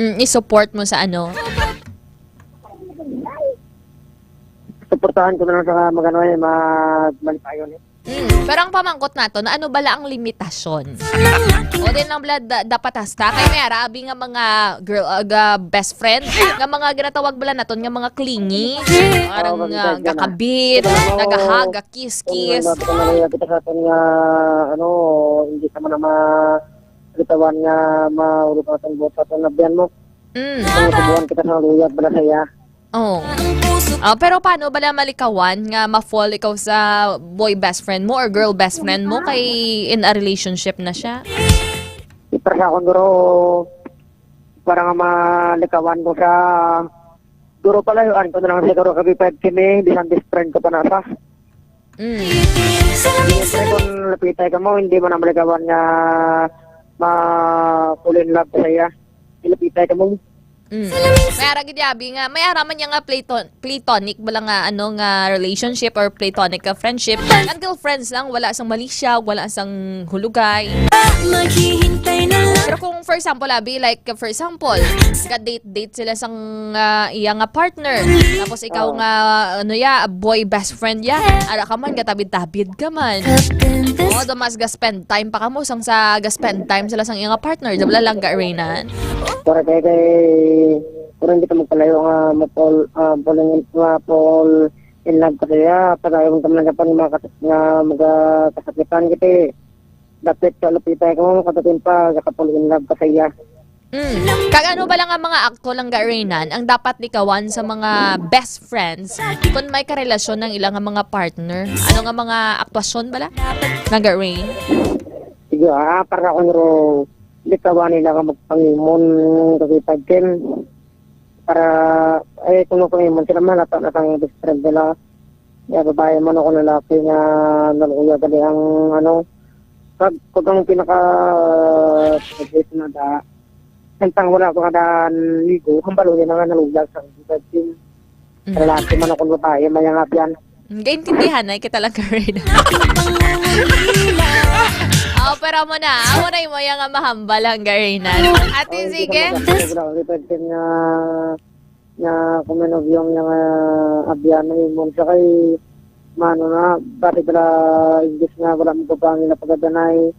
Mm, i-support mo sa ano? Suportahan ko na lang sa magano eh, mag-, malipayon eh. Mm. Pero ang pamangkot nato, na ano bala ang limitasyon? O din lang bala, da-, dapat hasta. Kay may arabi nga mga girl, uh, ga-, best friend, nga mga ginatawag bala naton nga mga clingy. Parang, Oo, uh, maganda na. Gakabit, Pero, nagahag, kiss, kung kiss. Ano, kung ano, kita sa aton nga, ano, hindi naman na ma-, litawan nga maulog ang aton buot sa aton abyan mo. Mm. Kung subuhan kita sa luyag, bala sa iya. Oh. Ah, pero paano bala malikawan nga ma-fall ikaw sa boy best friend mo or girl best friend mo kay in a relationship na siya? Para sa akon, guro, para nga malikawan ko siya, guro, palayuan ko na lang siguro kami five kini, bisan best friend ko pa na siya. Mm. Siyempre, kung lapitay ka mo, hindi mo na malikawan nga ma-fall in love ka sa iya. Lapitay ka mo. Mm. May ara gid, abi, nga may ara man niya nga platon-, platonic bala nga, ano, nga relationship or platonic nga friendship. Until friends lang, wala sang malisya, wala sang hulugay. Maghihintay na lang. Pero kung, for example, abi, like, for example, ga-date-date sila sang, ah, iya nga partner. Tapos ikaw nga, ano ya, boy best friend ya. Ara ka man, gatabid-tabid ka man. Oh, do mas ga-spend time pa kamo sang sa ga-spend time sila sang iya nga partner. Di ba lang, Ga Reynan? Pero kay, kay, pero hindi ka magpalayo nga ma-fall, ah, falling in, ma-fall in love ka siya. Padayon ka man dapat nga kas-, nga magkasakitan kita eh. Dapat ka lupitay ka mo, katatin pa, ka-fall in love ka siya. Mm. Kag ano bala nga mga akto lang, Ga Reynan, ang dapat likawan sa mga best friends kung may karelasyon ng ilang mga partner? Ano nga mga aktwasyon bala, nga Ga Rayn? Sige, ah, para kung ro, likawan nila ka magpangimon, kasi pagkin, para, eh, kung magpangimon sila, malata na sang best friend nila. Ya, babae man ako lalaki nga naluya gali ang, ano, pag, pag ang pinaka, na da, samtang wala ko nga daan ligo, hambalo niya na nga naluya sa best friend. Mm. Lalaki man ako, babae, may nga biyan. Mm, kaintindihan na kita lang, Karen. Oh, pero mo na. Amo na yung maya nga mahambal ang Garina. Ate, sige. Nga, nga kuminobyo nga abyan na imon siya kay mano na, pati pala English nga wala mo pa nila pagkadanay.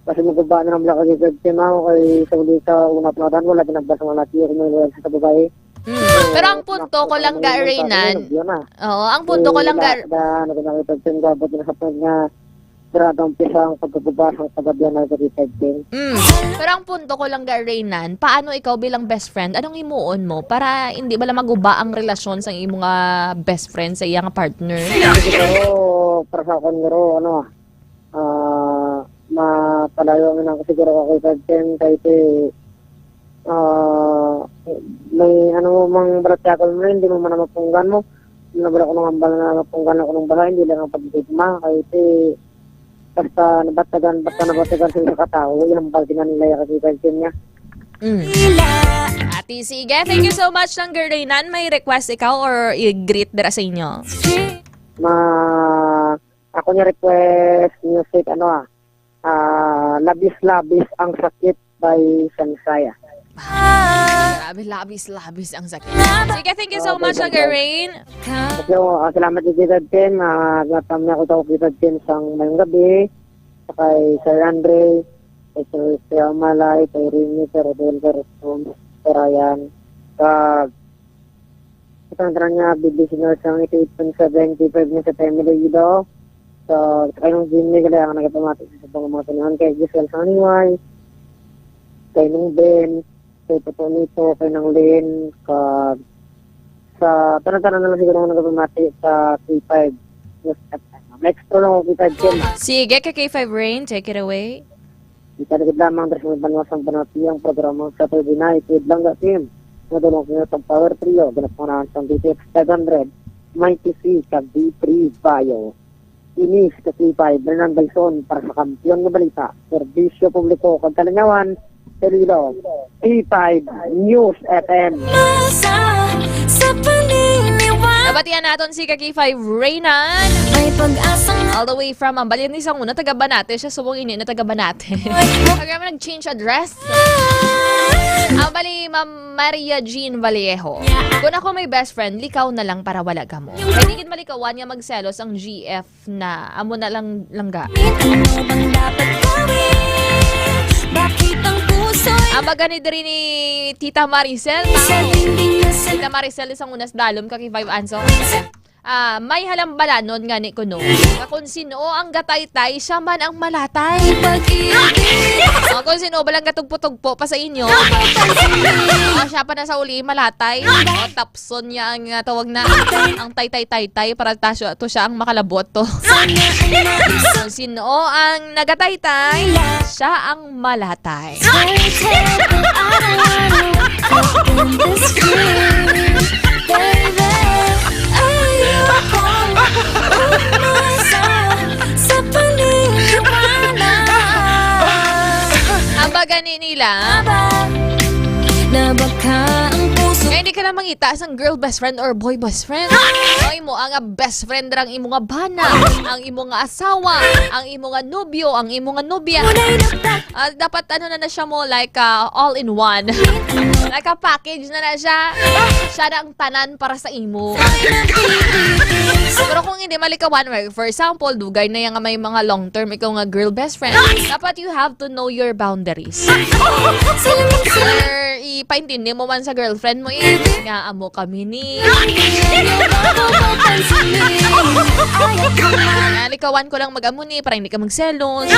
Kasi mo ba na lang kay Virgin ako kay sa uli sa una pa na wala ginagbasa nga natin yung mga sa babae. Mm. Pero ang punto ko lang, Ga Reynan, oo, ang punto ko lang, Ga, da, na ginamit ang tingga, but na sa point nga, sira daw ang pisa ang pagkagubas ang pagabyan na sa detecting. Mm. Pero ang punto ko lang, Ga Reynan, paano ikaw bilang best friend? Anong himuon mo para hindi bala maguba ang relasyon sa imo nga best friend sa iyang partner? Pero, para sa akon, guro, ano, ah, mapalayo man ako siguro ako kay Virgin, kay ti, ah, may ano mang balat yakol mo, hindi mo man mapunggan mo. Hindi na bala ko nang hambal na mapunggan ako ng bala, hindi lang ang pagdigma, kay ti, basta nabatagan, basta nabatagan sa isa ka tao, ihambal din nila yung kay Virgin niya. Mm. Ate, sige. Thank you so much, lang, Ga Reynan. May request ikaw or i-greet dira sa inyo? Ma, ako niya request music, ano, ah, ah, Labis-Labis ang Sakit by Sansaya. Ah, grabe, labis-labis ang sakit. Sige, thank you so much, Ga Reynan. Thank you. Ah, salamat, Tita Jen. Ah, natam niya ko sa Tita Jen sang mayong gabi. Sa kay Sir Andre, kay Sir Sir Amalay, kay Rini, Sir Rodel, Sir Tom, Sir Ryan. Kag Sa tanan nga, big listeners sang eighty-eight point seven K five niya sa family, Ido. So, sa kayong Jimmy, gali ang nagapamati sa mga mga tanan, kay Giselle Saniway, kay Nung Ben, kay Toto Nito, kay Nang Lynn, kag sa tanan-tanan na lang siguro nga nagapamati sa K five News F M. Next to lang ako, K five Kim. Sige, kay K five Rain, take it away. Itanagid lamang diri sa banwa sang Banati ang programa sa Tuloy na ito lang ga team. Nga dunong kini sa Power Trio, ginapangalan sang D T X five hundred, Mighty C, kag D three Bio. Ini si Katipay, Bernang Gaison, para sa Kampiyon nga Balita, Serbisyo Publiko, kag Kalingawan, Iloilo, T five News F M. Sa, sa paniniwala. Nabatian naton si Kaki Five Reynan. May pag-asang all the way from, ang bali ni sang una, taga Banate siya, subong ini na taga Banate. Kaya mo nag-change address. Ang bali, Ma'am Maria Jean Vallejo. Kung ako may best friend, likaw na lang para wala ka mo. Kaya di gid malikawan nga magselos ang G F na amo na lang langga. Ano bang dapat gawin? Bakit ang puso'y Ang baga ni diri ni Tita Maricel, sa tao. Dingding na sa Tita Maricel, isang unas dalom ka kay Five Anso. Ah, may halambalanon nga ni kuno. Nga kung sino ang gataytay, siya man ang malatay. Pag-ibig. O, kung sino ba lang gatugpo-tugpo pa sa inyo. Ah, siya pa na sa uli, malatay. O, tapson niya ang, ah, tawag na. Ang taytay-taytay, para ta siya, to siya ang makalabot to. Sana ang maisip. Kung sino ang nagataytay, siya ang malatay. Ay, teka, I don't wanna walk in this fear, baby. Ayoko umasa sa paniniwala. Ang baga ni nila. Na baka Wala mangita sang girl best friend or boy best friend. O, imo nga best friend ra ang imo nga bana, ang imo nga asawa, ang imo nga nobyo, ang imo nga nobya. Ah, dapat ano na na siya mo, like, ah, all in one. Like a package na na siya. Siya na ang tanan para sa imo. Pero kung hindi malikawan, like, for example, dugay na yan nga may mga long-term ikaw nga girl best friend, dapat you have to know your boundaries. Or ipaintindi mo man sa girlfriend mo, eh, nga amo kami ni. Nalikawan ko lang mag-amo ni para hindi ka magselos.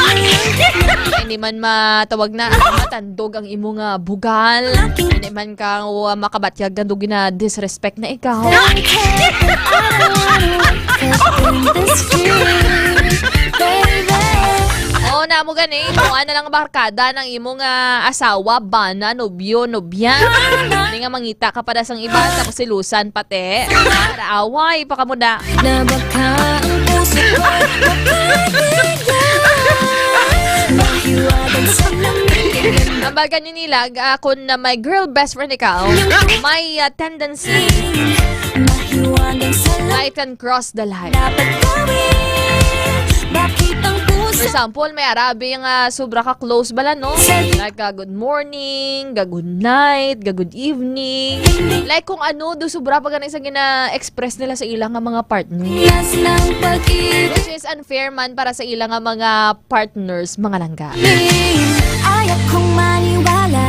Hindi man matawag na matandog ang imo nga bugal. Hindi man ka, uh, makabatyag nga dugi na disrespect na ikaw. Oo, na mo gani. Kung ano lang barkada ng imo nga asawa, bana, nobyo, nobya. Hindi nga mangita ka pa da sang iba, tapos silusan pati. Para away pa kamo da. Na baka ang puso ko mapagkaibigan. Mahiwagang salamin. Ang baga ni nila, ah, kung na may girl best friend ikaw, may, ah, tendency Mahiwagang salamin. Light and cross the line. Dapat gawin. Bakit ang puso For example, may arabi nga sobra ka close bala, no? Like, ah, good morning, ga good night, ga good evening. Like, kung ano, do sobra pa gani sa gina-express nila sa ilang nga mga partner. Yes ng pag-ibig. Which is unfair man para sa ilang nga mga partners, mga langga. Ay akong maniwala.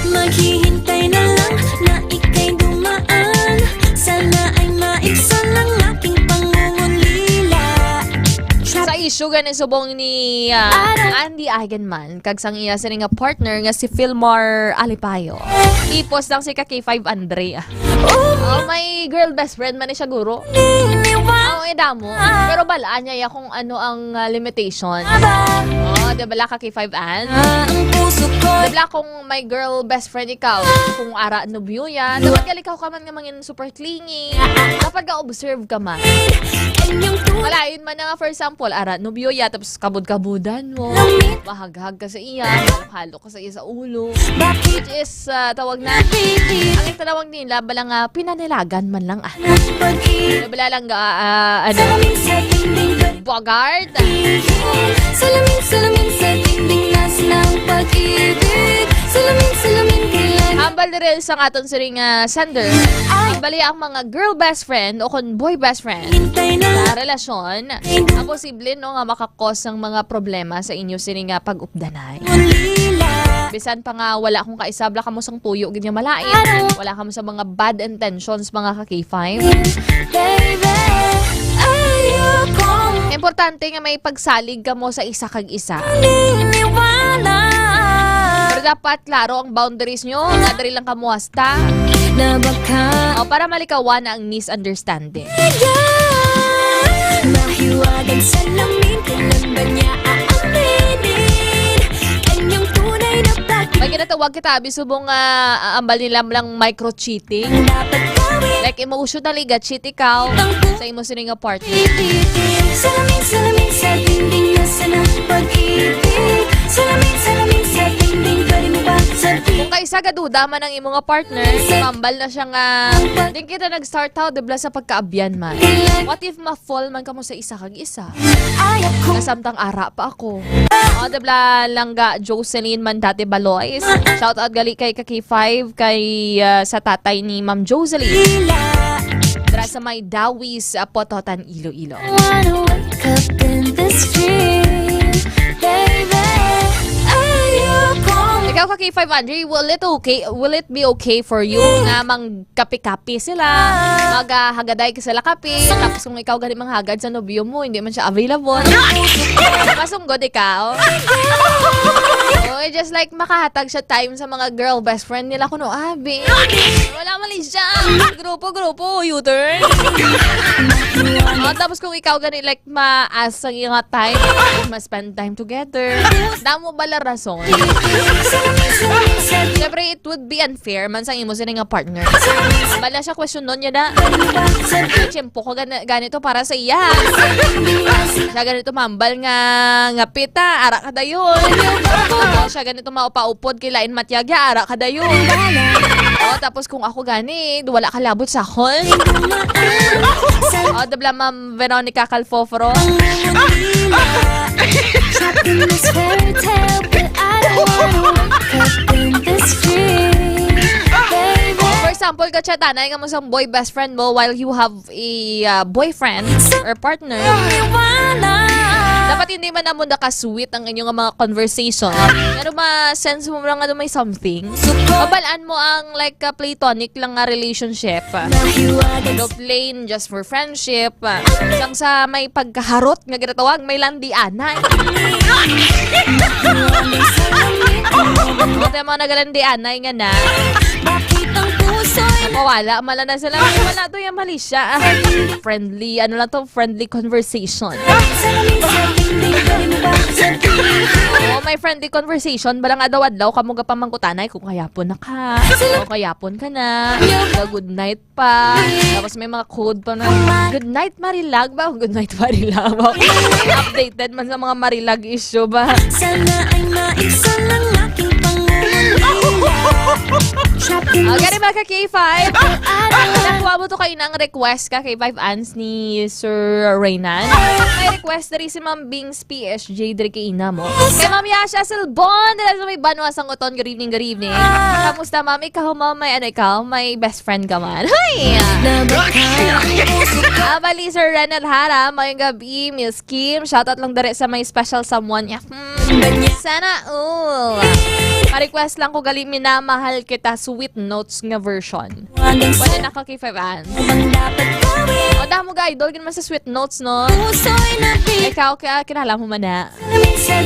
Maghihintay na lang na ika'y dumaan. Sana ay maibsan ang aking pangungulila. Sa issue gani subong ni, ah, Andy Eigenman kag sang iya sini nga partner nga si Philmar Alipayo. Ipos lang si ka K five Andre. Oh, may girl best friend man ni siya, guro. Oh, eh, damo. Pero balaan niya ya kung ano ang, ah, limitation. Oh, di bala ka K five An? Di bala kung may girl best friend ikaw, kung ara nobyo ya, dapat gali ka man nga mangin super clingy. Dapat ka observe ka man. Malain man na nga, for example, ara nobyo ya, tapos kabud-kabudan mo, mahaghag ka sa iya, halo ka sa iya sa ulo. Which is, ah, tawag na, ang itanawag nila, bala nga, pinanilagan man lang, ah. Bala lang, ah, ah, ano, Bogart. Salamin, salamin sa dingding, nas ng pag-ibig. Salamin, salamin, kailan Hambal diri sa aton siring nga sender. Hambali ang mga girl best friend o kon boy best friend sa relasyon. Ang posible, no, nga maka-cause sang mga problema sa inyo sini nga pag-updanay. Bisan pa nga wala kong kaisabla kamo sang tuyo gid nga malain, wala kamo sa mga bad intentions, mga ka K five. Baby, ayoko Importante nga may pagsalig kamo sa isa kag isa. Naniniwala. Pero dapat klaro ang boundaries nyo, nga diri lang kamo hasta. Na baka O, para malikawan ang misunderstanding. Mahiwagang salamin, kailan ba niya aaminin ang iyong tunay na pag- May ginatawag kita, abi, subong nga, ah, ambal nila lang micro-cheating. Ang dapat gawin. Like, emotionally ga-cheat ikaw Ang pu- sa imo sini nga partner. Salamin, salamin sa dingding, nasa ng pag-ibig. Salamin, salamin sa dingding, pwede mo ba sabihin? Kung kaisa gaduda man ang imo nga partner, mambal na siya nga, "Di kita nag-start out, dibla sa pagkaabyan man." What if ma-fall man kamo sa isa kag isa? Ay, ako. Nga samtang ara pa ako. O, dibla lang ga Jocelyn man dati Balois. Shout out gali kay ka K five, kay, ah, sa tatay ni Ma'am Jocelyn. Dira sa may Dawis, ah, Pototan, Iloilo. I wanna wake up in this dream, baby. Ayoko. Ikaw ka K five, Andre, will it okay, will it be okay for you nga mangkapi-kapi sila? Maghagaday ka sila kape, tapos kung ikaw gani manghagad sa nobyo mo, hindi man siya available. Masunggod ikaw. Oh, just like makahatag siya time sa mga girl best friend nila kuno, abi. Wala man siya. Grupo-grupo, U-turn. Oh, tapos kung ikaw gani, like, ma-ask ang iyang time, ma-spend time together. Damo bala rason. Siyempre, it would be unfair man sa imo sini nga partner. Bala siya question nun niya na. Tiyempo ko gani, ganito para sa iya. Siya ganito mambal nga, nga pita, ara ka dayon. Siya ganito maupa-upod, kay lain matyag ya, ara ka dayon. Oh, tapos kung ako gani, wala ka labot sa akon. Oh, dabla, Ma'am Veronica Calfoforo. Trapped in this fairy tale, but I don't wanna wake up in this dream, baby. Oh, for example, ka-chat anay nga mo sang boy best friend mo while you have a, uh, boyfriend or partner. Dapat hindi man amo naka-sweet ang inyong mga conversation. Ano, ma-sense mo lang ano may something? Mabal-an mo ang, like, ka-platonic lang nga relationship. Ano, plain just for friendship. Sang sa may pagkaharot nga ginatawag, may landianay. Ito yung mga nagalandianay nga na. Mawala, mala na sila. Wala to yung mali siya. Friendly, ano lang to, friendly conversation. Oh, may friendly conversation. Balang adlaw-adlaw, kamo gapamangkutanay kung kayapon na ka. O kayapon ka na. Good night pa. Tapos may mga code pa na, "Good night, Marilag" ba? "Good night, Marilag" ba? Updated man sa mga Marilag issue ba? Sana ay maibsan ang aking pangungulila. Trapped in Ah, this gani ba ka K five? Nakuha mo to kayo ng request ka kay five ans ni Sir Reynan. May request diri si Ma'am Bings P S J diri kay ina mo. Kay Ma'am Yasha Silbon, dira sa may Banwa sang Uton. Good evening, good evening. Kamusta, Ma'am? Ikaw, Ma'am, may ano ikaw? May best friend ka man? Hoy! Ah, bali, Sir Renel Hara, mayong gabi, Miss Kim. Shoutout lang dere sa may special someone niya. Hmm. Sana all. Pa-request lang ko gali, "Minamahal Kita," Sweet Notes nga version. Pwede na ka kay five ans. O, damo ga idol, gid man sa Sweet Notes, no? Ikaw, kaya kilala mo man na. Sa,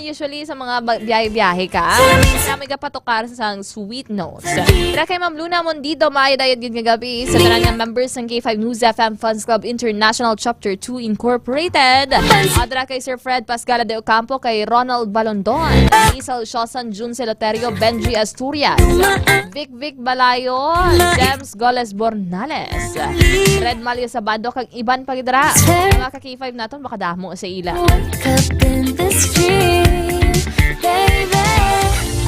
usually, sa mga ba-, biyahe-biyahe ka, sa may gapatukar sa Sweet Notes. Dira kay Ma'am Luna Mondido, maayod-ayod gid nga gabi. Sa tanan nga members sang K five News F M Fans Club International Chapter two Incorporated. Adra kay Sir Fred Pasgala de Ocampo, kay Ronald Balondon, Isal Shosan, Jun Celoterio, Benji Asturias, Vic Vic Balayo, James Goles Bornales, Red Malio Sabado, kag iban pa gid ra. Mga ka K five naton, makadamo sa ila. Wake up in this dream, baby.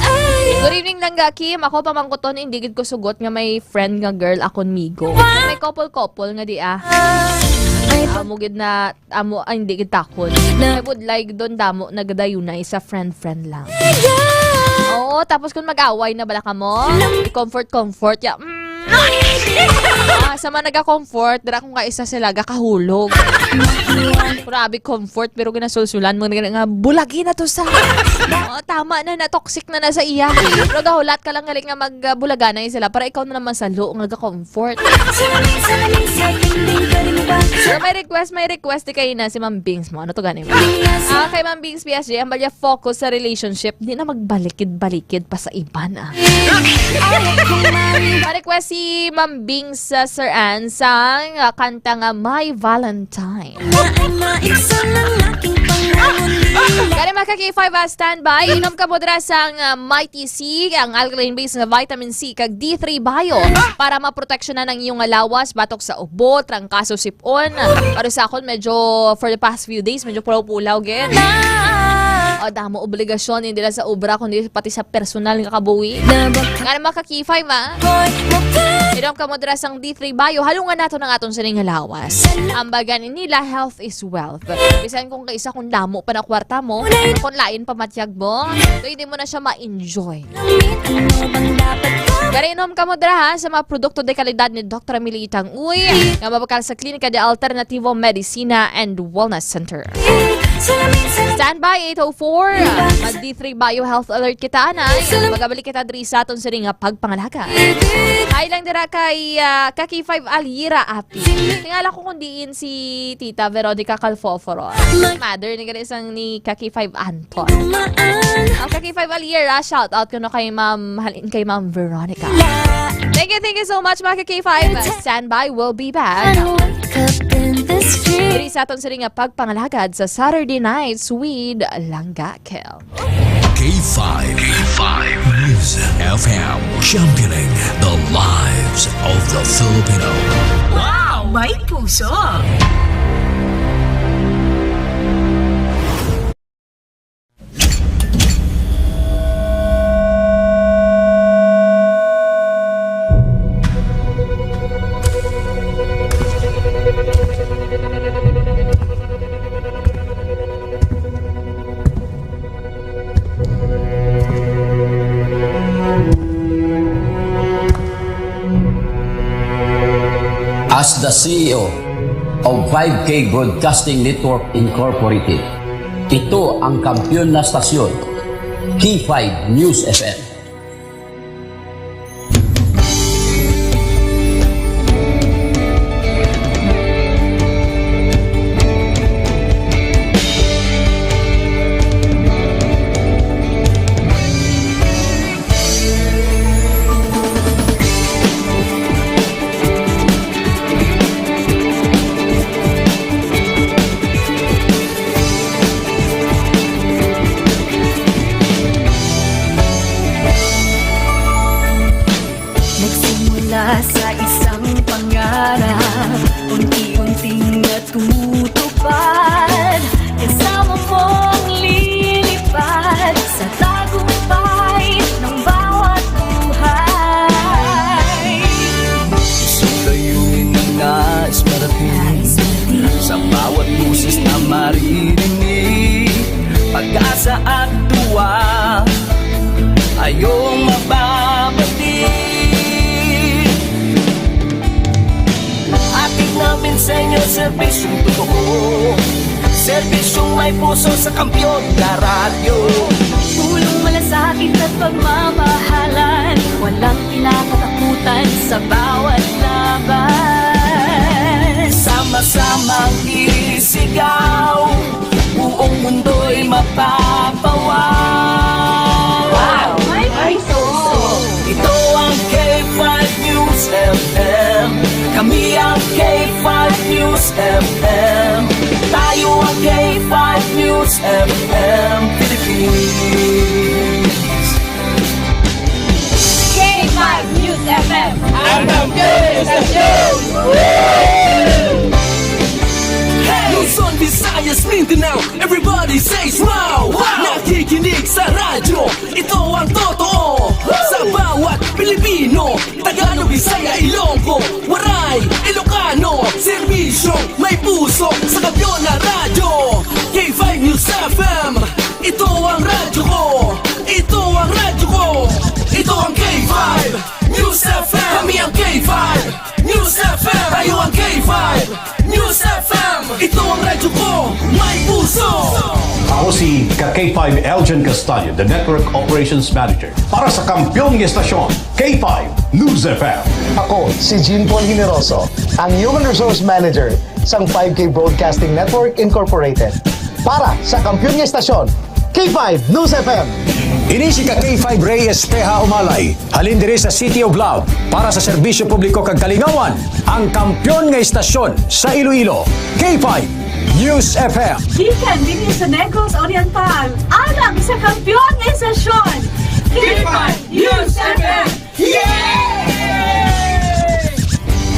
Ay. Good evening, Langga Kim. Ako pamangkuton, hindi gid ko sugot nga may friend nga girl akon migo. May couple-couple nga di, ah. Ay, amo gid na, amo, ay, hindi gid takon. Na- May budlay gid don, damo nagadayunay sa friend-friend lang. Yeah. Oo, tapos kung mag-away na bala kamo, comfort-comfort, ya, mm. Ah, sa mga naga-comfort, dira kung kaisa sila gakahulog. Grabe comfort, pero ginasulsulan mo nga, nga, "Bulagi na to sa." Oh, tama na, na toxic na na sa iya. Pero gahulat ka lang gali nga magbulaganay sila para ikaw na naman sa lo nga ga-comfort. So, may request, may request di kayo na si Ma'am Bings mo. Ano to gani? Ah, kay Ma'am Bings P S J, ang balya focus sa relationship, di na magbalikid-balikid pa sa iban, ah. Pa-request si Ma'am Bings sa Sir Ann sang, ah, kanta nga My Valentine. Gani, mga ka K five, ah, standby. Inom ka mo dira sang, ah, Mighty C, ang alkaline base nga vitamin C, kag D three Bio para maproteksyonan ang iyong lawas batok sa ubo, trangkaso, sip-on. Pero sa akon, medyo, for the past few days, medyo pulaw-pulaw gid. O, damo obligasyon, hindi lang sa obra, kundi pati sa personal nga kabuhi. Nga naman ka K five, ah. Inom ka mo dira sang D three Bio, halungan nato ng aton sining nga lawas. Ambagan nila, health is wealth. Bisan kung kaisa kung damo pa na kwarta mo, kung lain pa matyag mo, so hindi mo na siya ma-enjoy. Gari, inom ka mo dira, ha, sa mga produkto de kalidad ni Doktora Mili Itang Uy, nga mabakal sa Klinika de Alternativo Medicina and Wellness Center. Standby eight oh four. Mag D three Bio Health Alert kita, anay. Magabalik kita diri sa aton sining nga pagpangalaga. Hi lang dira kay, ah, ka K five Alira Api. Tingala ko kung diin si Tita Veronica Calfoforo. Mother ni gani sang ni ka K five Anton. Ang ka K five Alira, shout out ko na kay Ma'am, halin kay Ma'am Veronica. Thank you, thank you so much, mga ka K five. Standby, we'll be back. Diri sa aton sining nga pagpangalagad sa Saturday Nights with Langga Kel. K five. K five News F M, championing the lives of the Filipino. Wow! May puso! As the C E O of five K Broadcasting Network Incorporated, ito ang kampiyon na stasyon, K five News F M. Nagsimula sa isang pangarap, unti-unting natutupad. Kasama mong lilipad sa tagumpay ng bawat buhay. Isang layunin na nais marating sa bawat boses na maririnig. Pag-asa at tuwa, ayong mababati. Hatid namin sa inyo serbisyong totoo, serbisyong may puso sa kampiyon na radyo. Pulong malasakit at pagmamahalan, walang kinakatakutan sa bawat laban. Sama-samang isigaw, buong mundo'y mapapawaw. Wow! May puso! Ito ang K five News F M. Kami ang K five News F M. Tayo ang K five News F M Philippines. K five News F M. Ang kampiyon sa istasyon! Luzon, Visayas, Mindanao, everybody says wow! Wow! Nakikinig sa radyo, ito ang totoo. Sa bawat Pilipino, Tagalog, Bisaya, Ilonggo, Waray, Ilocano, serbisyong may puso sa kampiyon na radyo. K five News F M, ito ang radyo ko. Ito ang radyo ko. Ito ang K five News F M. Kami ang K five News F M. Tayo ang K five News F M. Ito ang radyo ko. May puso. Ako si ka K five Elgin Castaño, the Network Operations Manager para sa kampiyon nga estasyon, K five News F M. Ako si Jean Paul Generoso, ang Human Resource Manager sang five K Broadcasting Network Incorporated para sa kampiyon nga estasyon, K five News F M. Ini si ka K five Ray Espeha Umalay, halin diri sa City of Love, para sa serbisyo publiko kag kalingawan, ang kampiyon nga estasyon sa Iloilo, K five News F M. Gikan dinhi sa Negros Oriental, alang sa kampiyon nga estasyon, K five News F M. Yay!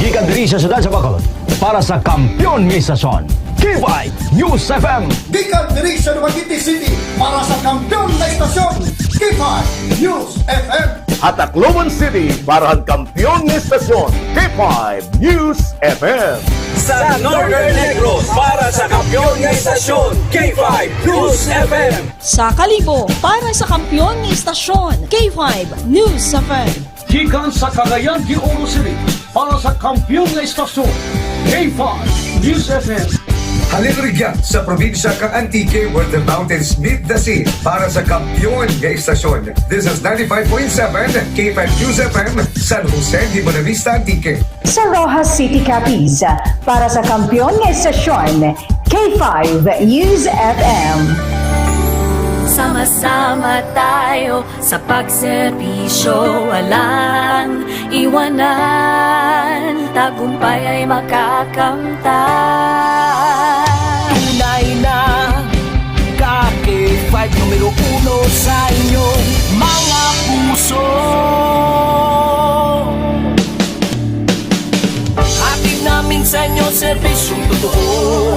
Gikan diri sa siyudad sa Bacolod, para sa kampiyon nga estasyon, K five News F M. Gikan diri sa Dumaguete City, para sa kampiyon nga estasyon, K five News F M. Ha Tacloban City, para sa kampiyon nga estasyon, K five News F M. Sa Northern Negros, para sa kampiyon nga estasyon, K five News F M. Sa Kalibo, para sa kampiyon nga estasyon, K five News F M. Gikan sa Cagayan de Oro City, para sa kampiyon nga estasyon, K five News F M. Halin rugya sa probinsya kang Antique, where the mountains meet the sea, para sa kampiyon nga estasyon. This is ninety-five point seven K five News F M, San Jose de Buenavista, Antique. Sa Roxas City, Capiz, para sa kampiyon nga estasyon, K five News F M. Sama-sama tayo sa pagserbisyo, walang iwanan, tagumpay ay makakamtan. Tunay na ka K five, numero uno sa inyong mga puso. Hatid namin sa inyo serbisyong totoo,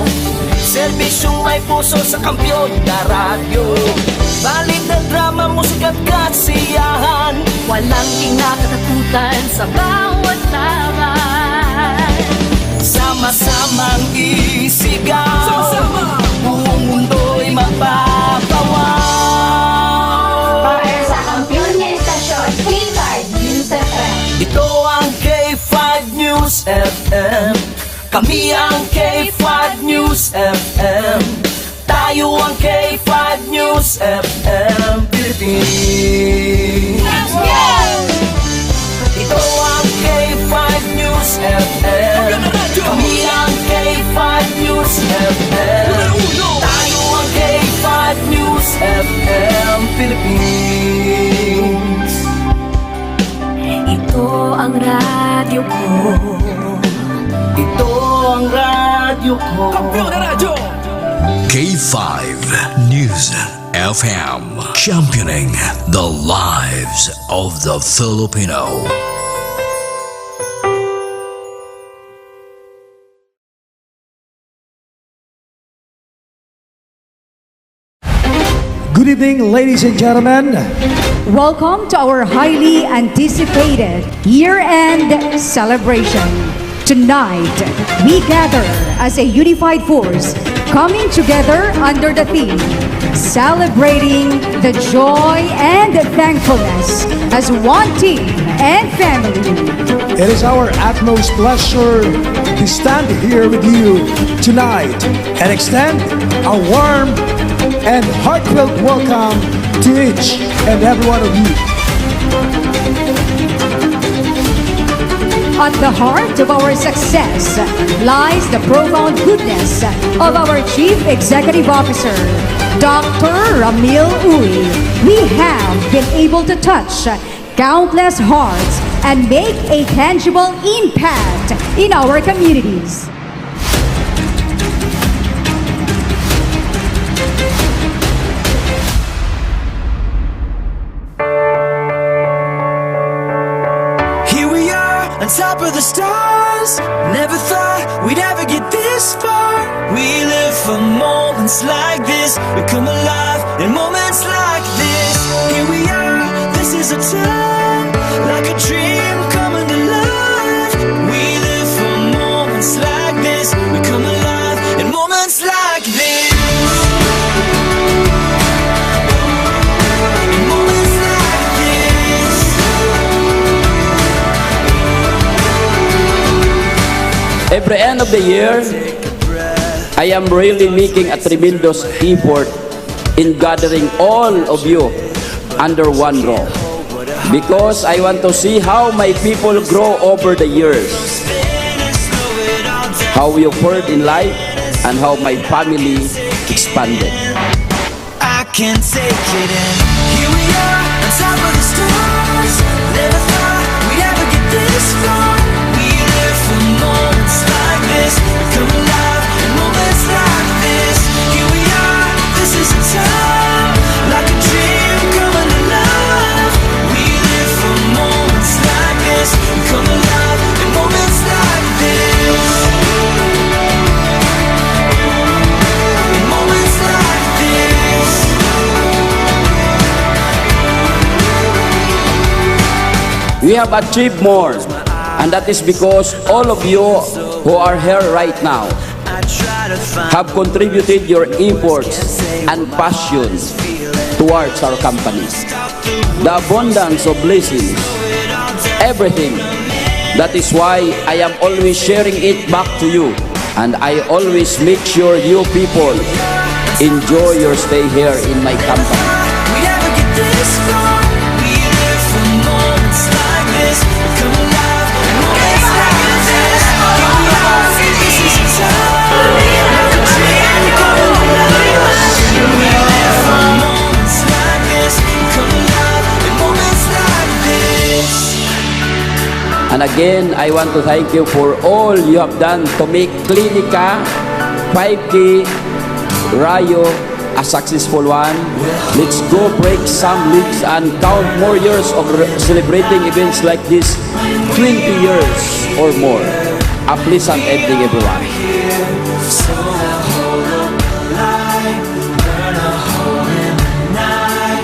serbisyong may puso sa kampiyon na radyo. Balita, drama, musika at kasiyahan, walang kinakatakutan sa bawat laban. Sama-samang isigaw, sama-sama, buong mundo'y mapapawaw. Para sa kampiyon nga estasyon, K five News F M. Ito ang K five News F M. Kami ang K five News F M. Tayo ang K five News F M Philippines. Ito ang K five News F M. Kami ang K five News F M. Tayo ang K five News F M Philippines. Ito ang radyo ko. Ito ang radyo ko. Kampiyon na radyo! K five News F M, championing the lives of the Filipino. Good evening, ladies and gentlemen. Welcome to our highly anticipated year-end celebration. Tonight, we gather as a unified force, coming together under the theme, Celebrating the Joy and Thankfulness as One Team and Family. It is our utmost pleasure to stand here with you tonight and extend a warm and heartfelt welcome to each and every one of you. At the heart of our success lies the profound goodness of our Chief Executive Officer, Doctor Ramil Uy. We have been able to touch countless hearts and make a tangible impact in our communities. Here we are, on top of the stars. Never thought we'd ever get this far. We live for moments like this. We come alive in moments like this. Here we are, this is a time, like a dream coming to life. We live for moments like this. We come alive in moments like this. In moments like this. Every end of the year, I am really making a tremendous effort in gathering all of you under one roof, because I want to see how my people grow over the years, how you fared in life, and how my family expanded. I can't take it in. Here we are, on top of the stars. Never thought we'd ever get this far. We live for moments like this. We come alive in moments like this. Here we are, this is a time, like a dream coming alive. We live for moments like this. We come alive in moments like this. In moments like this. We have achieved more, and that is because all of you who are here right now have contributed your efforts and passion towards our company. The abundance of blessings, everything. That is why I am always sharing it back to you. And I always make sure you people enjoy your stay here in my company. We never get this far. We live for moments like this. We come alive in moments like this. Come alive, this is a time. Like a dream come alive. We live for moments like this. We come alive in moments like this. And again, I want to thank you for all you have done to make Clinica five K Rayo a successful one. Let's go break some legs and count more years of re-, celebrating events like this, twenty years or more. A pleasant evening, everyone. So hold up the light, burn a hole in the night.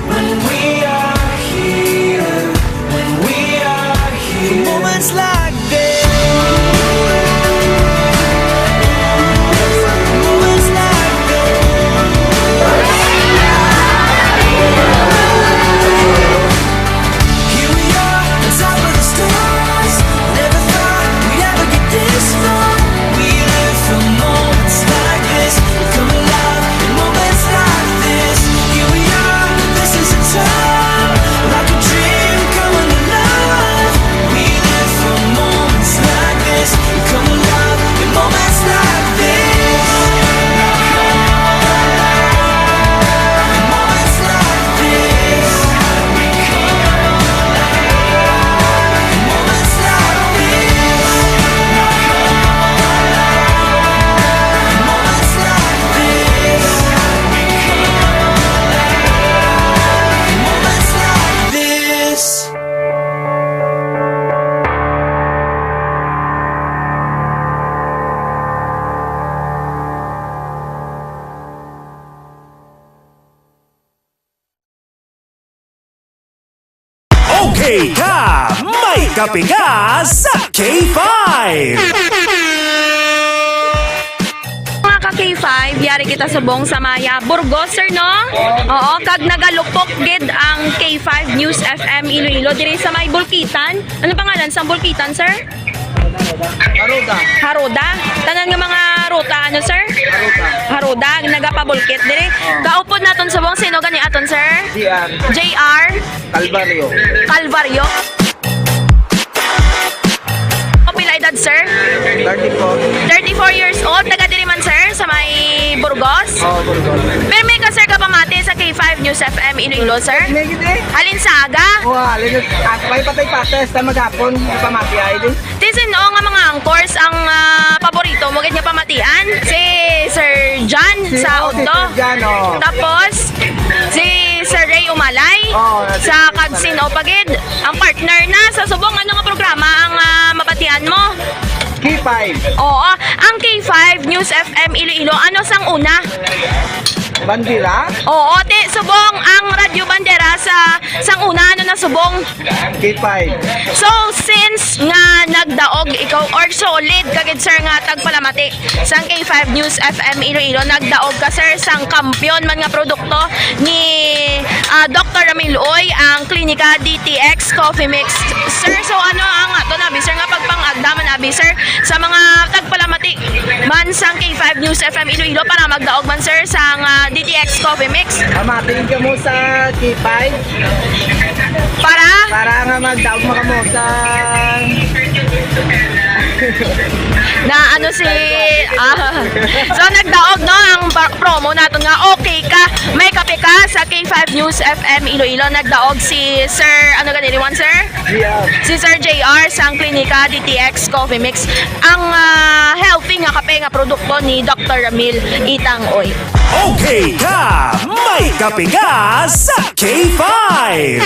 When we are here, when we are here. Moments like this. Moments like this. Here we are, on top of the stars. Never thought Kape ka sa K five! Mga ka K five, yari kita subong sa may, ah, Burgos, sir, no? Oo, kag nagalupok gid ang K five News F M Iloilo diri sa may Bulkitan. Ano pangalan sa Bulkitan, sir? Haruda. Haruda? Tanan nga mga ruta, ano, sir? Haruda. Haruda, nagapabulkit diri. Oo. Kaupod naton subong, sino gani aton, sir? J R. J R. Calvario. Calvario. O, pila edad, sir? Thirty-four. Thirty-four years old. Taga diri man, sir, sa may Burgos? Oo, Burgos. Pirmi ka, sir, kapamati sa K five News F M Iloilo, sir? May gid eh. Halin sa aga? Oo, halin. At may patay pates na maghapon, pamati ay din. Ti sin-o nga mga anchors ang, ah, paborito mo gid nga pamatian? Si Sir John. Si, sa oh, si Udto. Sir John, oh. Tapos, si Sir Ray Umalay. Oh, si sa Ray Kag Umalay. Sin-o pa gid ang partner na sa subong, ano nga programa ang, ah, mabatian mo? K five. Oo, ang K five News F M Iloilo. Ano sang una? Bandera? Oo, ti, subong ang Radyo Bandera sa sang una, ano na subong? K five. So, since nga nagdaog ikaw, or solid ka gid, sir, nga tagpalamati sang K five News F M Iloilo, nagdaog ka, sir, sang kampiyon man nga produkto ni, ah, Doktor Ramil Uy, ang Klinika D T X Coffee Mix. Sir, so ano ang ato na, abi, sir, nga pagpang-agda man, abi, sir, sa mga tagpalamati man sang K five News F M Iloilo para magdaog man, sir, sang, ah, D T X Coffee Mix? Pamating ka mo sa K five. Para? Para nga magdaog makamutan. Na ano si, ah, so nagdaog, no, ang ba-, promo naton nga okay ka, may kape ka sa K five News F M Iloilo. Nagdaog si Sir, ano gani, one, sir? J R. Si Sir J R sang Klinika D T X Coffee Mix. Ang, ah, healthy nga kape nga produkto ni Doktor Ramil Itang Uy. Okay ka, may kape ka sa K five.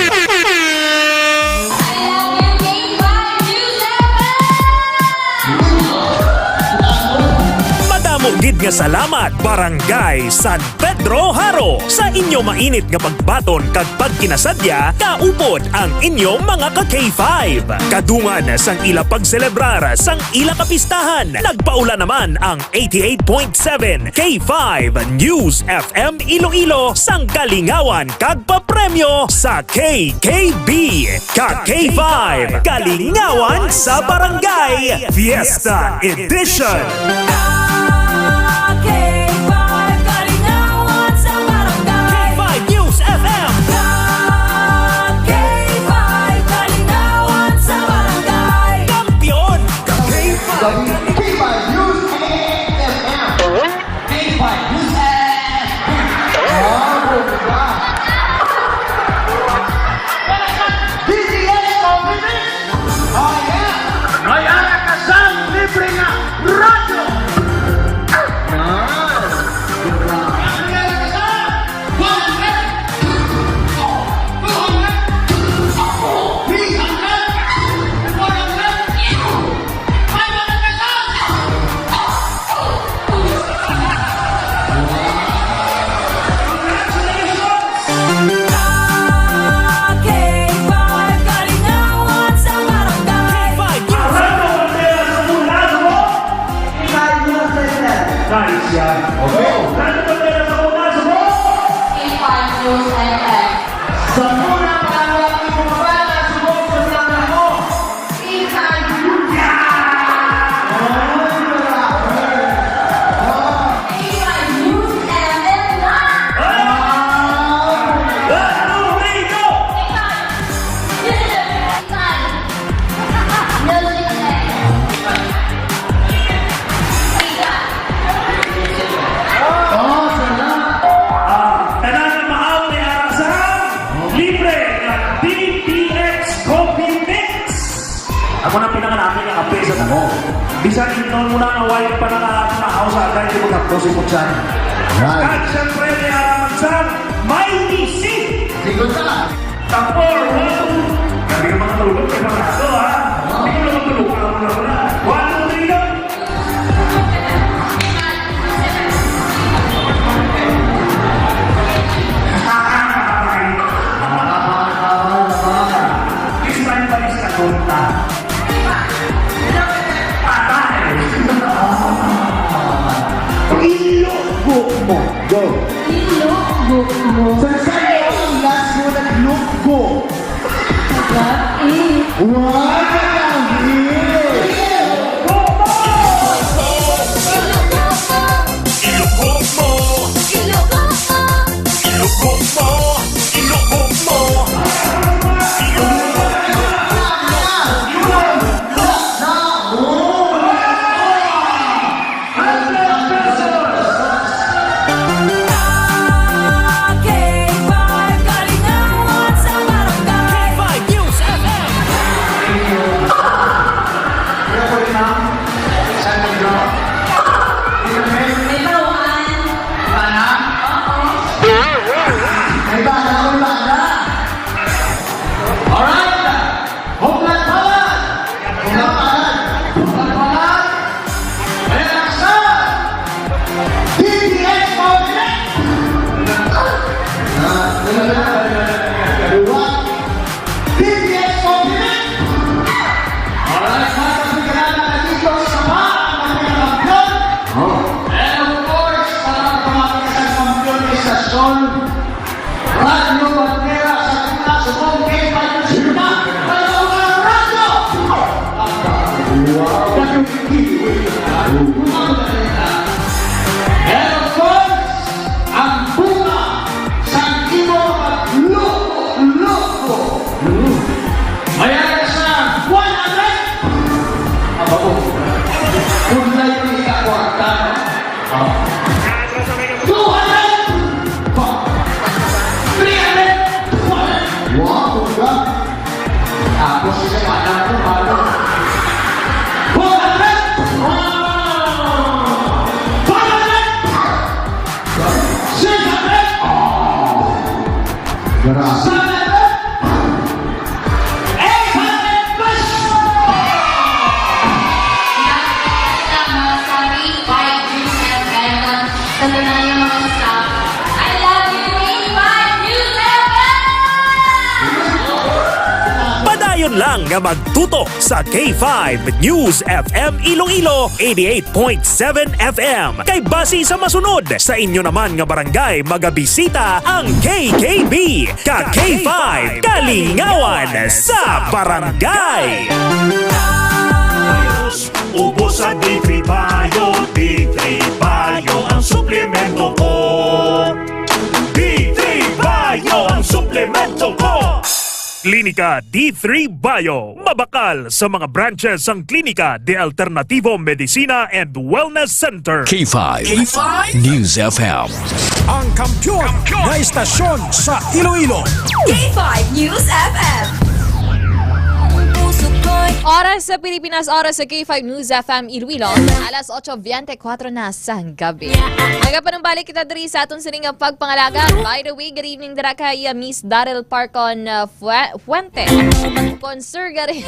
Madamo gid nga salamat, Barangay San Pedro Jaro, sa inyo mainit nga pagbaton kag pagkinasadya, kaupod ang inyo mga ka K five. Kadungan sang ila pagselebrar sang ila kapistahan, nagpaula naman ang eighty-eight point seven K five News F M Iloilo sang kalingawan kag papremyo sa K K B. Ka K five, Kalingawan sa Barangay, Fiesta Edition. Ka K five, Kalingawan sa Barangay. K five News F M. Ka K five, Kalingawan sa Barangay. Kampiyon. Ka K five. K five News F M. K five News F M. Oh, bongga. D T X Coffee Mix. Oh, yeah. May ara ka sang libre nga radyo. Nice. May ara ka sang one hundred, two hundred, three hundred, four hundred, five hundred pesos. K five, Kalingawan sa Barangay. K five News. K five News. Nice yan. Okay. K five News F M. Sa muna, para sa mga bata, subok sa mga mo. Ah, tanan na maaw may ara sa libre nga D T X Coffee Mix. Ako na pinakalabi nga kape sa damo. Bisan intawon mo na nga way pa nakakamahaw sa atay, di maghapdos si Putsan. Right. Kag siyempre, may ara man sa may misi. Sigot ka. Tapor, one, two. Kami ang mga tulog, kay Pangado, ha? Oo. Hindi ko naman tulog, alam mo na, wala. One, two, three, go. Please, tayo pa rin sa konta. Go. Ilok mo. Sa sa'yo ang last mo na look ko. Grabe. Wow! K five News F M. May bala, may bala. Alright. Huklat palad! Huklat palad! Huklat palad! Reaksyon! D P S Pabilik! Ah, dalawa, dalawa, dalawa. D P S Pabilik! Alright, mga kapigrana, nandito sa pa ang mga kampiyon. Oh. And of course, para sa mga kapigrana, kampiyon, istasyon, Radyo Bandera sa Pilipinas, sa Bongkay, Pagkasita, may mga radyo! Wow! And of course, ang bunga sa imo pagluko-luko. Mayroon sa one hundred. Aba ko. Kung layo ni ka kwarta, no? Ah. Two hundred! Three hundred! Wow, bongga. Tapos isa pa lang po, ano? Four hundred! Wow! Five hundred! Six hundred! Ah. Grabe. Seven hundred! Eight hundred pesos! Lahat ng mga sabi, five News F M. Sa tanang yung mga staff, I love you, K five News F M! Padayon lang nga magtutok sa K five News F M Iloilo, eighty-eight point seven F M. Kay basi sa masunod, sa inyo naman nga barangay magabisita ang K K B. Ka K five, kalingawan sa barangay. Ubos sa D three Bio, D three Bio ang suplemento ko. D three Bio ang suplemento ko. Klinika D three Bio, mabakal sa mga branches sang Klinika de Alternativo Medicina and Wellness Center. K five K five News F M. Ang kampiyon na istasyon sa Iloilo. K five News F M. Oras sa Pilipinas, oras sa K five News F M Iloilo. Alas otso biyente kuwatro na sang gabi. Nagapanumbalik kita diri sa aton sining nga pagpangalaga. By the way, good evening dira kay, uh, Miss Daryl Parcon, uh, Fue-, Fuente. Kon Sir Gary.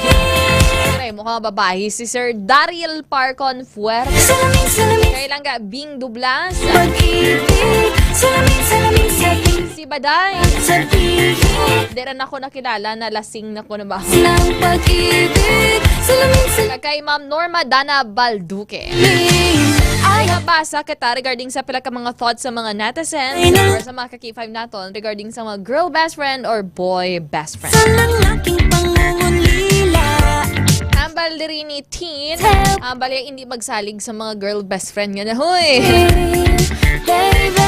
Gary, mukha babae si Sir Daryl Parcon Fuerte. Kay lang ga Bing Dublas. Pag-ibig, salamin, salamin sa tingin. Si Baday. Sabihin. Di rin ako nakilala na lasing na ko na ba? Ng pag-ibig, salamin sa Kay Ma'am Norma Dana Balduque. Ay, nabasa kita regarding sa pila ka mga thoughts sa mga netizens or sa mga ka-K five naton regarding sa mga girl best friend or boy best friend. Sa nang aking pangungulila. Ambal diri ni Teen, ambal ya hindi magsalig sa mga girl best friend nga na, hoy. Baby,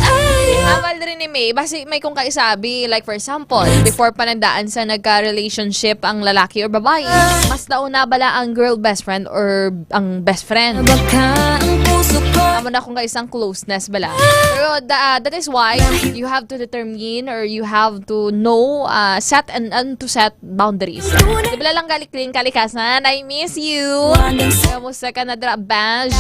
ay. Ambal diri ni May, basi may kung kaisabi, like for example, before pa nagdaan sa nagka-relationship ang lalaki or babae, mas nauna bala ang girl best friend or ang best friend? Baka ang puso ko. Amo na kung kaisang closeness bala. Pero tha-, ah, that is why you have to determine or you have to know, ah, set and, and to set boundaries. Di bala lang gali clean kalikasan. I miss you. Kamusta ka na, dra, Bash?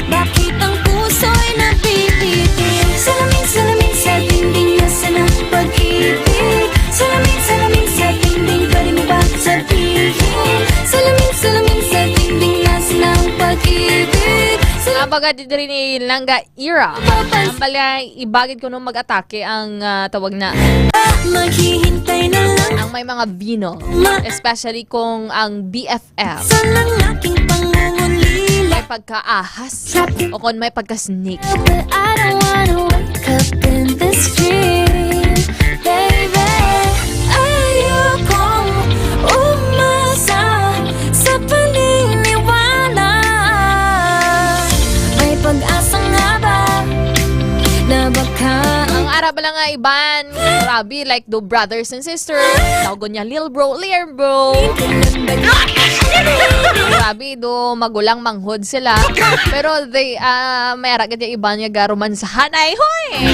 Bakit ang puso'y napipitin? Salamin, salamin sa dingding, nasa na pag-ibig? Salamin, salamin sa dingding, pwede mo ba sabihin? Salamin, salamin sa dingding, nasa na ang pag-ibig? Salamin. Abaga di diri ni Langga Ira. Ang bala, ibagid ko nung mag-atake ang, ah, tawag na. Maghihintay na lang. Ang may mga vino. Ma- Especially kung ang B F F. Sa lang aking pangungulila. May pagkaahas o kon may pagka-snake. But I don't wanna wake up in this dream, baby. Ayokong umasa sa paniniwala. May pag-asa nga ba na baka ang Arab lang nga iban, grabe, like, do brothers and sisters. Tawgon niya, "Lil bro, Lil bro." Grabe, do magulang manghod sila. Pero they, ah, may ara gid iban nga garomansahan. Ay, hoy!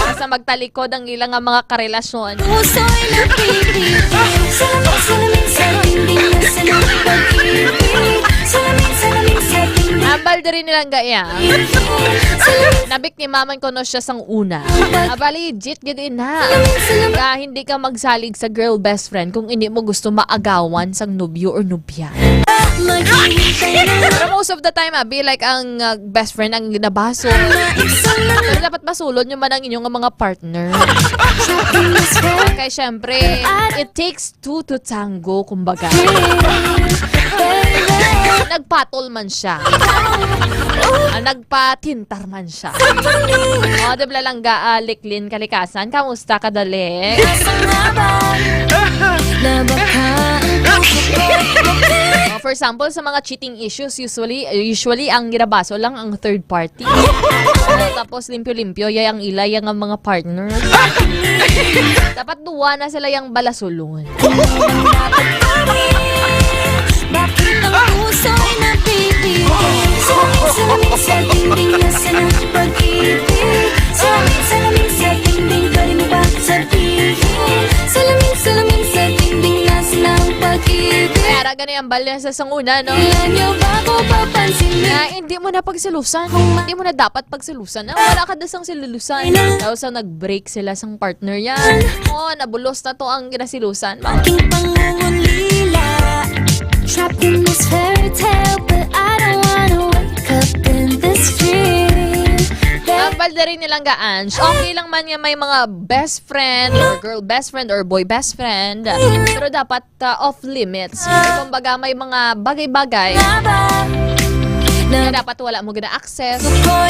Basta magtalikod ang ila nga mga karelasyon. Puso'y napipigil. Salamin, salamin sa dingding na sa ng pag-ibig. Salamin, salamin sa dingding. Ambal diri nilang gaya. Salamin, Nabiktima man kuno siya sang una. Aba, legit gid ina. Ka hindi ka magsalig sa girl best friend kung hindi mo gusto maagawan sang nobyo or nobya. Pero most of the time, abi, like, ang, uh, best friend ang ginabaso. Pero dapat masulod nyo man ang inyong mga partner. Kay syempre, it takes two to tango, kumbaga. Nagpatol man siya. Ah, nagpatintar man siya. O, di ba lang ga, ah, Liklin Kalikasan? Kamusta ka, dali? O, for example, sa mga cheating issues, usually, usually, ang ginabaso lang ang third party. Ah, tapos, limpyo-limpyo, yay ang ila, yang ang mga partner. Dapat duwa na sila yang balasulon. Bakit ang puso'y napipigil? Salamin, salamin sa dingding na sa ng pag-ibig. Salamin, salamin sa dingding, pwede mo ba sabihin? Salamin, salamin sa dingding na sa ng pag-ibig. Kaya ra gani ang balya sa sanguna, no? Kailan niyo ba ko papansinin? Na hindi mo na pagsilusan. Hindi mo na dapat pagsilusan. Na wala ka dasang silusan. Tapos sa nag-break sila sang partner yan. Oh, nabulos na to ang ginasilusan. Aking pangungulila. Trapped in this fairy tale, but I don't wanna wake up in this dream. Ang balda rin nilang gaan. Okay lang man nga may mga best friend or girl best friend or boy best friend. Pero dapat, uh, off limits. Kumbaga, may mga bagay-bagay na dapat wala mo gina-access. Or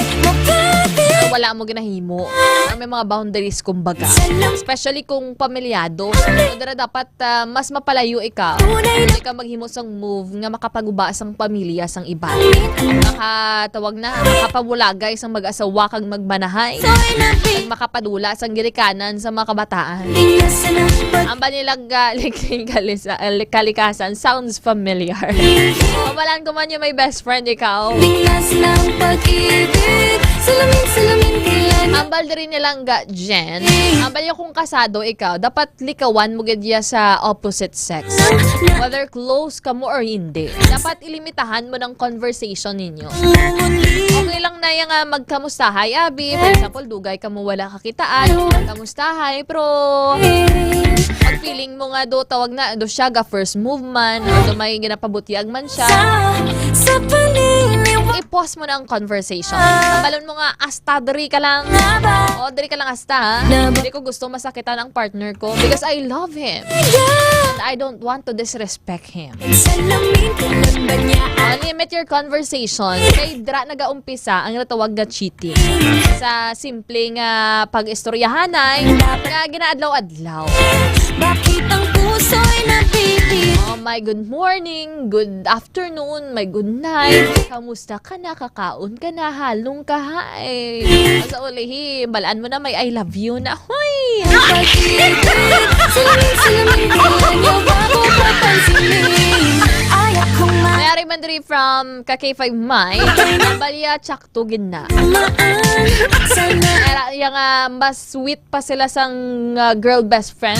wala mo ginahimo. Or may mga boundaries, kumbaga. Especially kung pamilyado. So, dira dapat, ah, mas mapalayo ikaw. Hindi ka maghimo sang move nga makapaguba sang pamilya sang iba. Makatawag na, makapabulagay sang mag-asawa kag magmanahay. Kag makapadula sang ginikanan sa mga kabataan. Ang ba nilang ga-, liking kalisa-, ah, kalikasan sounds familiar. Mabalaan ko man yung may best friend, ikaw. Tinglas ng pag-ibig. Salamin, salamin, kailan Ambal diri nilang ga, Jen. Ambal yung kung kasado ikaw, dapat likawan mo gid ya sa opposite sex. Whether close ka mo or hindi. Dapat ilimitahan mo ng conversation ninyo. Okay lang na yung, ah, magkamustahay, abi. For example, dugay ka mo wala kakitaan. Kamustahay, pero pag feeling mo nga do, tawag na, do siya ga first move man, o do may ginapabutyag man siya. Sa, sa paniniwala. I-pause mo na ang conversation. Ang balon mo nga, asta, diri ka lang. O, diri ka lang, asta, ha? Hindi ko gusto masakitan ang partner ko because I love him. And I don't want to disrespect him. Salamin, kailan ba niya? Ah, limit your conversation. Kay dira nagaumpisa ang natawag nga cheating. Sa simple nga pag-istoryahanay, nga ginaadlaw-adlaw. Bakit ang puso'y napipili? Oh, my good morning, good afternoon, my good night. Kamusta ka na? Kakaon ka na? Halong ka, ha? Ay, sa ulihi, balaan mo na may I love you na. Hoy! Salamin, salamin, kailan niyo ba ko papansinin? Ay, akong ma- May ari man diri from ka K five Mai. Balya, tsakto gid na. Maan, sana. Kaya yung, ah, mas sweet pa sila sang, ah, girl best friend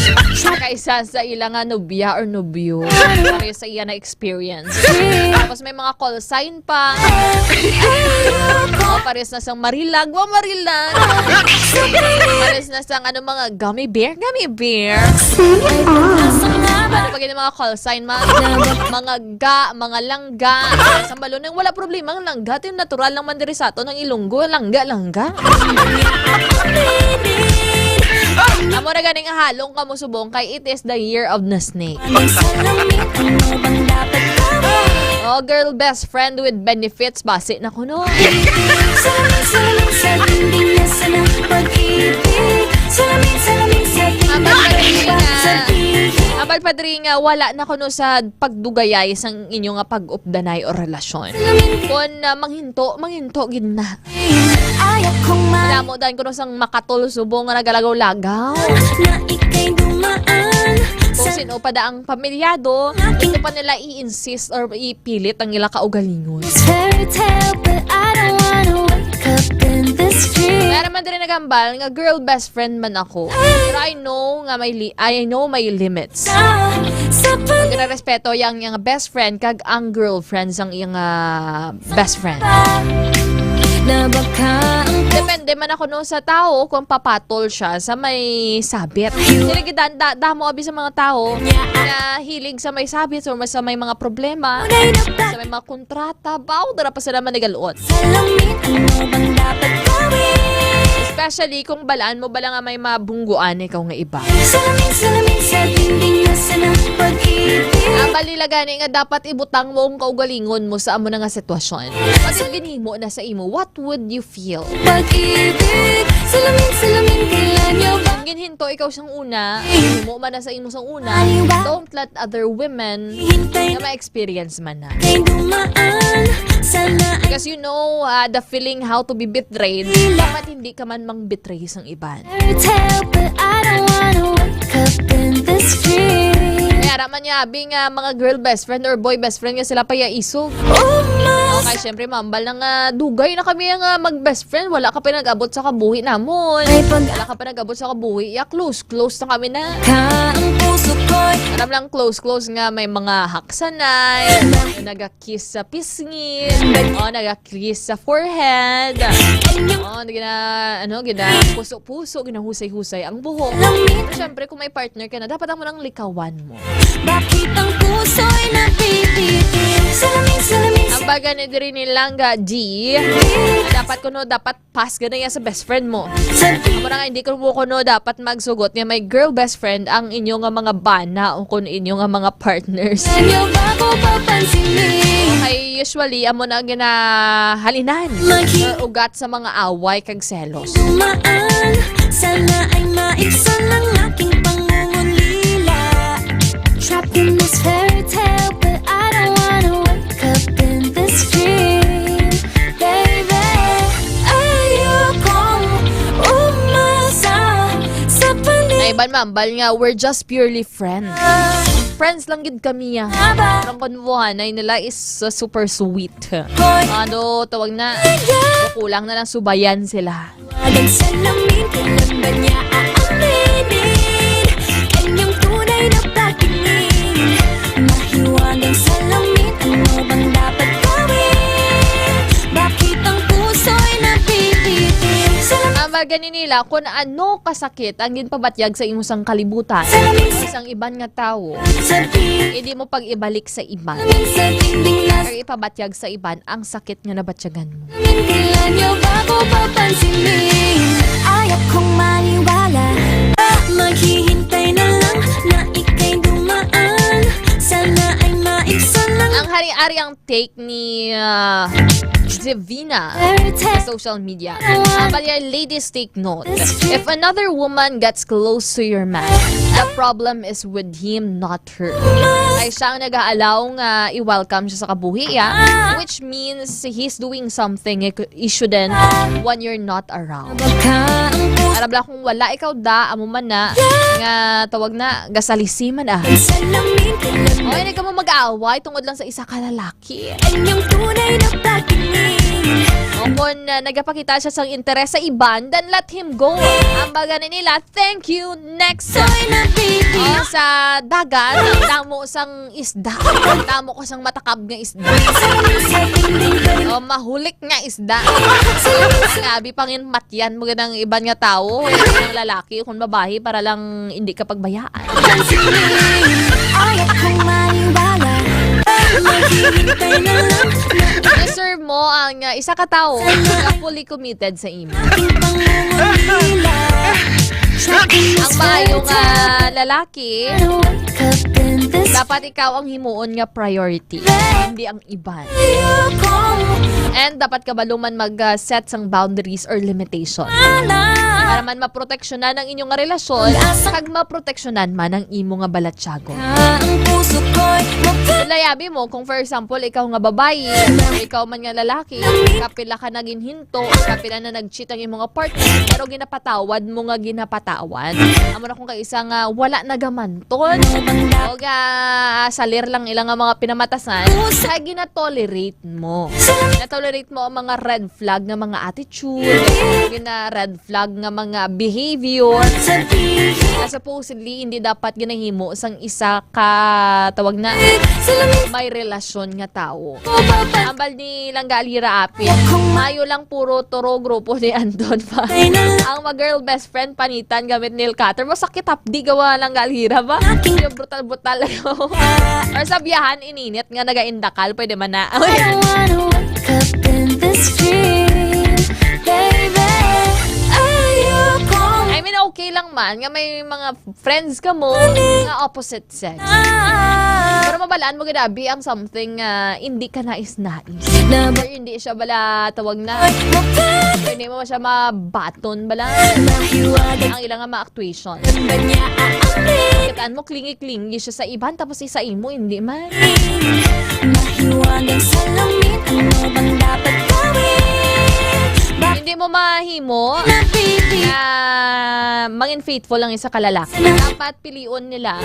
kaysa sa ila nga nobya or nobyo. Pareho sa iya na experience. Tapos may mga call sign pa. O, pares na sang marilag. Wa marilag. Pares na sang ano, mga gummy bear. Gummy bear. Ano pa gini mga call sign, ma-, mga ga, mga langga. Sa balon, wala problema ang langga. Ito yung natural lang man diri sa ato, ng Ilonggo, langga, langga. Amo na ganing halong kamo subong kay it is the year of the snake. Ang salamin, ano bang dapat gawin? O, O girl best friend with benefits, basi na kuno. Salamin, salamin sa dingding, nasa na pag-ibig? Salamin, salamin sa dingding, Abal pa diri nga, sa dingding. Abal pa diri nga wala na kuno sa pagdugayay sang inyo nga pag-updanay o relasyon. Kon ah, manghinto, manghinto gid na. Ay, akong Madamo dan kuno sang makatol subong nga nagalagaw-lagaw. na ikay dumaan. Kung sino pa da ang pamilyado, gusto pa nila i-insist or ipilit ang ila kaugalingon. It's fairy tale, but I don't wanna wake up in this dream. Kaya naman diri nagambal nga girl best friend man ako. Pero I know nga may li- I know my limits. Sa, sa Ginarespeto yang yang best friend kag ang girlfriend sang iyang ah, best friend. Na baka ang Depende man ako no sa tao kung papatol siya sa may sabit. Sila gid da- damo abi sa mga tao na hilig sa may sabit or sa may mga problema, tunay na sa may mga kontrata, baw dara pa sila manigaluon. Salamin, ano bang dapat gawin? Especially kung balaan mo bala nga may mabungguan ikaw nga iba. Salamin, salamin sa dingding, nasa na pag-ibig? Ang bali la gani nga dapat ibutang mo ang kaugalingon mo sa amo na nga sitwasyon. Pag ginhimo na sa imo, what would you feel? Pag-ibig, salamin, salamin, kailan niyo ba? Kung ginhinto ikaw sang una, ginhimo man na sa imo sang una, don't let other women Hintay na ma-experience man na. Kay dumaan, sana ay Because you know uh, the feeling how to be betrayed, dapat hindi ka man mang-betray sang iban. fairy tale, but I don't wanna wake up in this dream. Kaya raman niya, abi nga mga girl best friend or boy best friend nga sila pa ya isog. Umas, Okay, syempre, mambal na nga dugay na kami nga mag-best friend. Wala ka pa nag-abot sa kabuhi namon. Ay, pag- Wala ka pa nag-abot sa kabuhi. Ya, close, close na kami na. ka ang puso ko'y Aram lang close, close nga may mga haksanay, naga-kiss sa pisngi, o naga-kiss sa forehead. O, gina, ano, gina, puso-puso, ginahusay-husay ang buhok. Siyempre, kung may partner ka na, dapat amo nang likawan mo. Bakit ang puso'y nabibitin? Salamin, salamin sa Ang baga ni diri ni Langga G, dapat kuno, dapat pass gani ya sa best friend mo. sabi Amo na nga, hindi ko mo kuno dapat magsugot nga may girl best friend ang inyo nga mga bana o kung inyo nga mga partners. Niyo ba ko papansinin? Kay usually, amo na ang ginahalinan Maghi- or ugat sa mga away kag selos. Dumaan, sana ay maibsan ang aking pangungulila. Trapped in this fairy tale, but I don't wanna wake up in this dream. Baby, ayokong umasa sa paningin. Na iban mambal nga, we're just purely friends. Friends lang gid kami ya. Parang konbuhanay nila is uh, super sweet. Ano, tawag na, kulang na lang subayan sila. Mahiwagang salamin, kailan ba niya aaminin? Kanyang tunay na pagtingin. Mahiwagang salamin, ano bang dapat gawin? Bakit ang puso'y nabibitin? Salamin Ang baga ni nila, kung ano kasakit ang ginpabatyag sa imo sang kalibutan, Salamin sa isang iban nga tawo, sa di- hindi mo pag-ibalik sa iban. Salamin sa dingding na Kag ipabatyag sa iban ang sakit nga nabatyagan mo. Kailan niyo ba ko papansinin? Ayaw kong maniwala. Maghihintay na lang na ika'y dumaan. Sana ay maibsan ang Ang hari-ari ang take ni ah, Divina fairy sa tale. Social media. Ang balya, ladies, take note. If another woman gets close to your man, the problem is with him, not her. Ay siya ang nag-aalaw nga i-welcome siya sa kabuhi, ya, which means he's doing something he cou- he shouldn't when you're not around. Baka ang puso Alam lang kung wala ikaw da, amo man na, nga tawag na, gasalisi man ah. Salamin, kailan O, hindi ka mo mag-aaway tungod lang sa isa ka lalaki. Kanyang tunay na pagtingin. O kung uh, nagapakita siya sang interes sa iban, then let him go. Ang baga ni nila, thank you, next. Ako'y nabibitin. O, sa dagat, damo sang isda. Damo ko sang matakab nga isda. Sa dingding pa rin. O, mahulik nga isda. Grabe pangin matyan mo ganang iban nga tawo, ang lalaki kung babae, para lang hindi ka pagbayaan. Ayaw kong maniwala. Maghihintay na lang. Deserve mo ang uh, isa ka tawo nga fully committed sa imo. Aking pangungulila. Ang maayong, ah, lalaki, dapat ikaw ang himuon nga priority, hindi ang iban. And dapat kabalo man mag, ah, set sang boundaries or limitation para man maproteksyonan ang inyo nga relasyon kag maproteksyonan man ang imo nga balatyagon. Layabi mo kung, for example, ikaw nga babayi, ikaw man nga lalaki, kapila ka naging to, kapila na nag-cheat ang imong partner, pero ginapatawad mo nga ginapatawad. Amo na kung kay isa nga wala nagamanton. O ga, salir lang ila nga mga pinamatasan, kay ginatolerate mo. Natolerate mo ang mga red flag nga mga attitude, gina red flag nga mga behavior. Na supposedly, hindi dapat ginahimo sang isa ka, tawag na, may relasyon nga tawo. Ambal ni Langga Alira Apin, mayo lang puro turo grupo ni Anton pa. Ang mga girl best friend, panitan gamit nail cutter. Masakit hapdi gawa Langga Alira ba? Yung brutal-brutal. Or sa biyahan, ininit nga nagaindakal, pwede man na. I mean, okay lang man nga may mga friends ka mo nga opposite sex. Pero mabalaan mo gid abi ang something nga hindi ka nais-nais. Or hindi siya bala tawag na. Hindi mo siya mabaton bala. Ang ilang nga ma-actuation. Kitaan mo, clingy-clingy siya sa iban, tapos isa imo, hindi man. Hindi mo mahimo na mangin faithful ang isa ka lalaki. Dapat pilion nila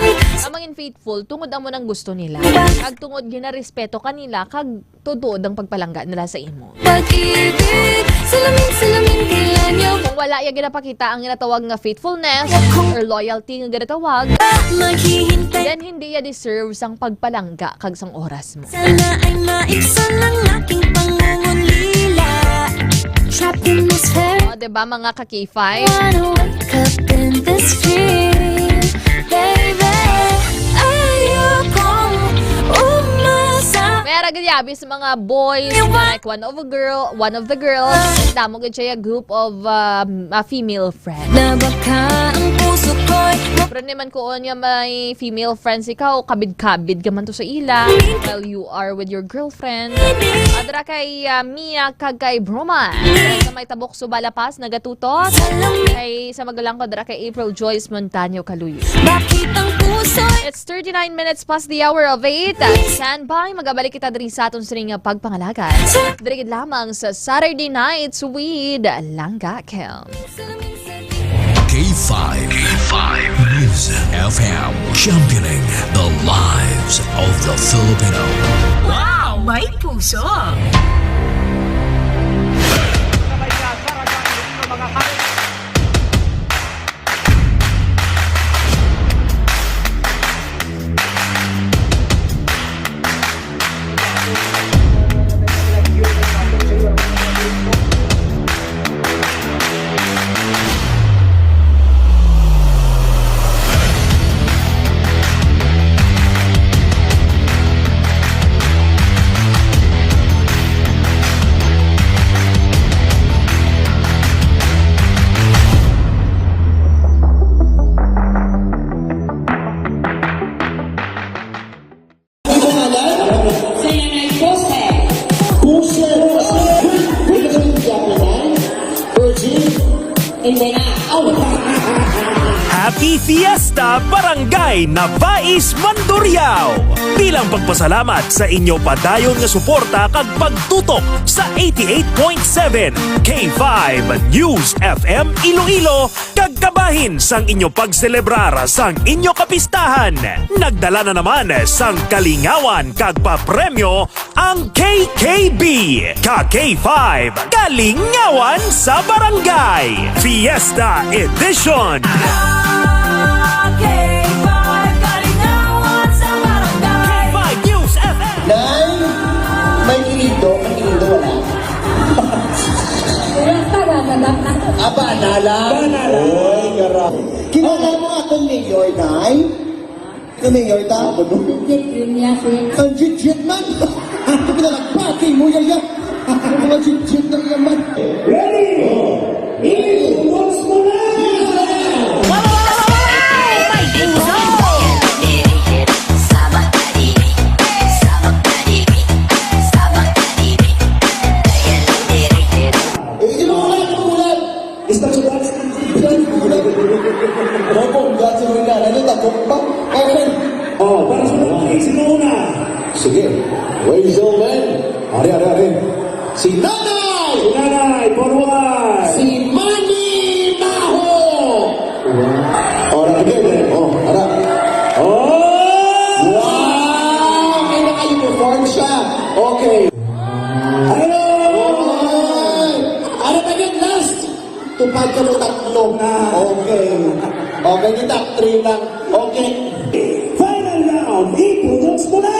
ang mangin faithful tungod amo nang gusto nila. Kag tungod ginarespeto kanila, kag tuod ang pagpalangga nila sa imo. Pag-ibig, salamin, salamin, kailan niyo. Kung wala ya ginapakita ang ginatawag nga faithfulness or loyalty nga ginatawag, then hindi ya deserve sang pagpalangga kag sang oras mo. Sana ay maibsan ang aking pangungulila. Trapped in this very O, diba, mga ka-K five? Wanna wake up in this dream, baby. Ayokong umasa. May ara gid abi sa mga boys, like one of a girl, one of the girls. Damo gid siya group of, um, a female friend. Na baka ang puso ko'y Pero naman kuon nga may female friends ikaw, kabid-kabid ka man to sa ila. While you are with your girlfriend. Adra kay, ah, Mia kag kay Broma. Sa may Tabok, Suba, La Paz, nagatutok. Kay sa magulang ko, adra kay April Joyce Montaño Kaluyo. Bakit ang puso It's thirty-nine minutes past the hour of eight. Stand by, magabalik kita diri sa aton sining nga pagpangalaga. Diri gid lamang sa Saturday Nights with Langga Kim. K five, K five News F M, championing the lives of the Filipino. Wow, may puso! Ang pangalan? Sa nanay ko, sir. Puso. Virgin. Hindi na. Oh. Happy Fiesta, Barangay Nabais, Mandurriao! Bilang pagpasalamat sa inyo padayon nga suporta kag pagtutok sa eighty-eight point seven K five News F M Iloilo, kag kabahin sang inyo pagselebrar sang inyo kapistahan. Nagdala na naman sang kalingawan kag papremyo ang K K B, ka K five, Kalingawan sa Barangay Fiesta Edition. K five, Kalingawan sa Barangay. K five News F M. Nay, may kinindo, may kinindo, wala. Wala pa, wala pa. Ah, banala. Banala. Oy, gara. Kilala mo atong mayor, Nay? Ano, mayor ta? Legit yun niya, sir. Ang legit man. Ito pinalagbati mo, yaya. Ang mga legit na naman. Ready? Ready? Once more. Ladies and gentlemen, ari, ari, ari. Si Nanay! Si Nanay, forward! Si Manny Maho! Wow. Alright, again, eh. Oh, ara. Oh! Wow! Kaya naka-uniform siya. Okay. Hello! Alright. Ano ba yun? Last. Tupad ka mo tatlo. Ah. Okay. Okay, kita three lang. Okay. Final round, ipunos mo na!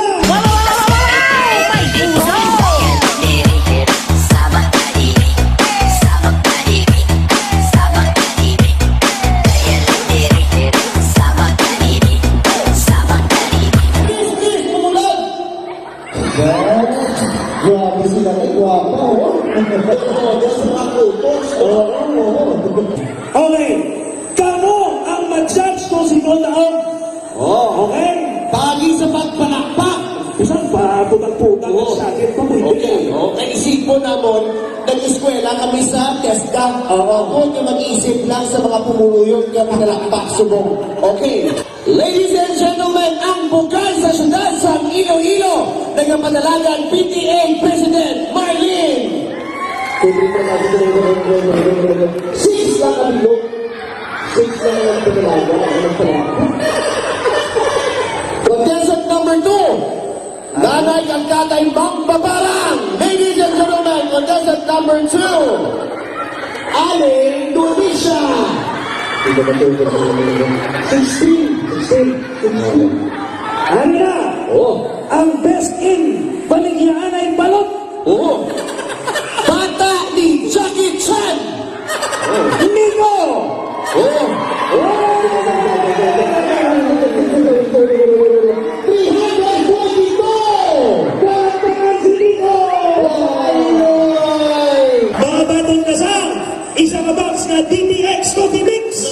Grabe sila, ay, gwapa, oh. Todos sa mga photos. Oo, oo. Okay. Kamo ang ma-judge kung sino daog. Oh. Okay? Pagi sa pagpalakpak. Bisan pa, putang-putang ang sakit pa, pwede. Okay, oh. Kay isipon namon, nag-eskwela kami sa TESDA. Oo. Ako nga mag-isip lang sa mga pumuluyo nga pinalakpak subong. Okay. Ladies and gentlemen, ang bugay sa siyudad sang Iloilo, nagapadalagan P T A President Marlene. Six lang ang bilog. Six lang ang padalagan. Contestant number two, Nanay Kangkatay Magbabarang. Ladies and gentlemen, contestant number two, Aling Dulisa. Sixteen. Sixteen. Sixteen. Ano na? Oh. Ang best in Baligyaanay Balot. Oh. Bata ni Jackie Chan. Nico! Oh! Oh! Three hundred forty-two! Palakpakan si Nico! Ay! Mga batong kasang, isa ka box nga D T X Coffee Mix!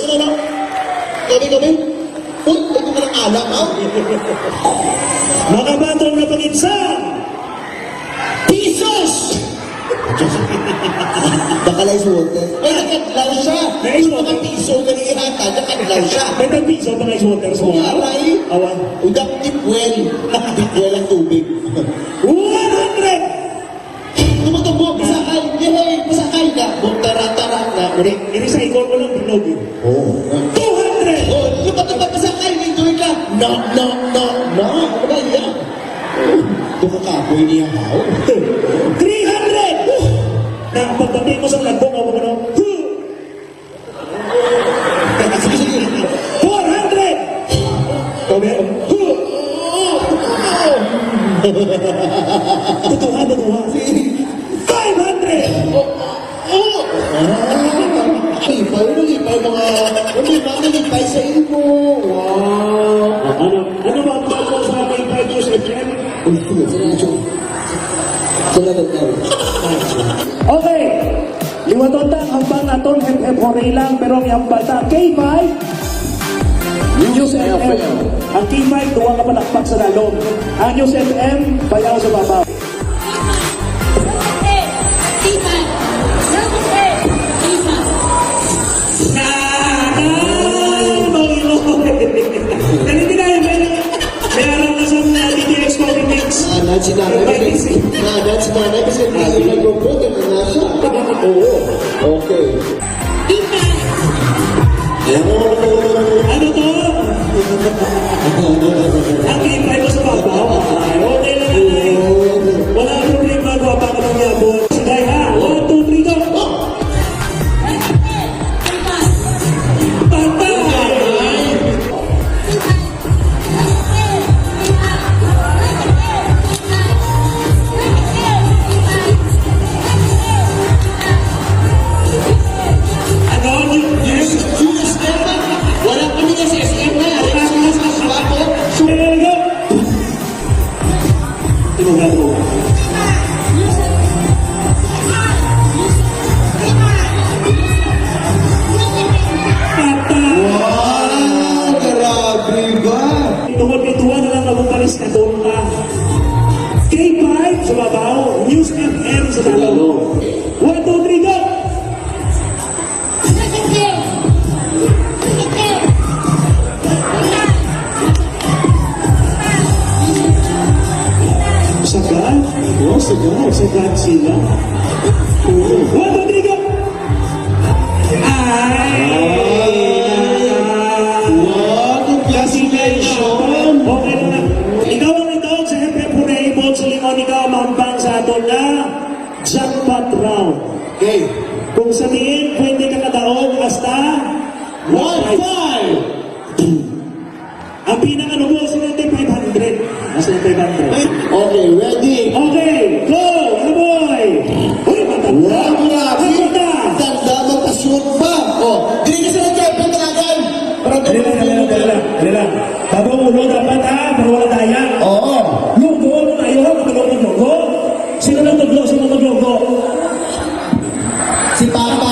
Kami, kami? Uy, ito ka ng alak, ha? Mga batong na pangitsa! Pisos! Baka ice water. Ay, nakadlaw siya. May ice water. Mga piso, ganun yung hata, nakadlaw siya. May tag-piso, baka ice water sa mga. Aray. Awa. Udak tipwel. Tipwel ang tubig. One hundred! Tumatumbo, pasakay. Yehey, pasakay na. Bugtara-tara na. Iri, iri sa ikon mo lang, bilog, eh. Oh. Two hundred! Oh, lupa-lupa, pasakay. May tuloy ka. No, no, no, no. Ano ba yan? Ito ka kapoy niya, how? Three hundred! Na, pagbati mo sa vlog mo, ano? Sige, sige. Four hundred! Sabi, tutuha, tutuha. Five hundred! Oh, oh. Ah, lipay, ano lipay, mga, ano lipay, ano lipay sa imo? Wow. Ano, ano ba ang bago sa ating five years F M? Uy, uy, uy, uy. Salamat, Gary. Okay. Liwaton ta ang hambal naton, Hep Hep Hooray lang, pero ang hambal ta, K five, News F M. Ang K five, duwa ka palakpak sa lalom. Ang News F M, bayaw sa babaw. Dali, dali, dali. May alam na sa mga D T X Coffee Mix. Ah, lahat si nanay. May Kasi, ah, lahat si nanay kasi hindi siya nagpo-vote, ano na siya? Oo. Okay. Ano to? Ang K five ko sa babaw. Ay, okay lang, ay. Wala ang problema, gwapa ka pag yabot. Sige, ha? One, two, three, go! Pantay! Ano? Yung, yung, yung S M na? Wala kami na sa S M na. Wala kami sa S M na. Wala kami sa S M na. Wow, grabe ba? Tungod kay duha na lang nabukalis na doon pa. K five sa babaw, News F M sa lalom. One, two, three, go! Sa ba? Oh, sigaw, sigaw sila. One, two, three, go! Ay! Wow, congratulations! Okay na. Ikaw ang ikaw sa F F Hooray Bones Limon, ikaw ang mahumbang sa aton nga jackpot round. Okay. Kung sa diin, pwede ka kadaog hasta one five. Ang pinakalubo sa natin, five hundred. Mas na five hundred. Okay, ready? Okay, go! Ano, boy? Uy, matanda! Wow, grabe! Matanda! Tanda, magpa-shoot pa! Oh, dili ka sa nag-type ng talagan! Para Dali lang, dali lang, dali lang, dali lang. Bago ang ulo, dapat, ha? Para wala daya. Oo. Lugo, ano na yun? Ano, lugo, lugo? Sino nagtudlo? Sino naglugo? Si Papa.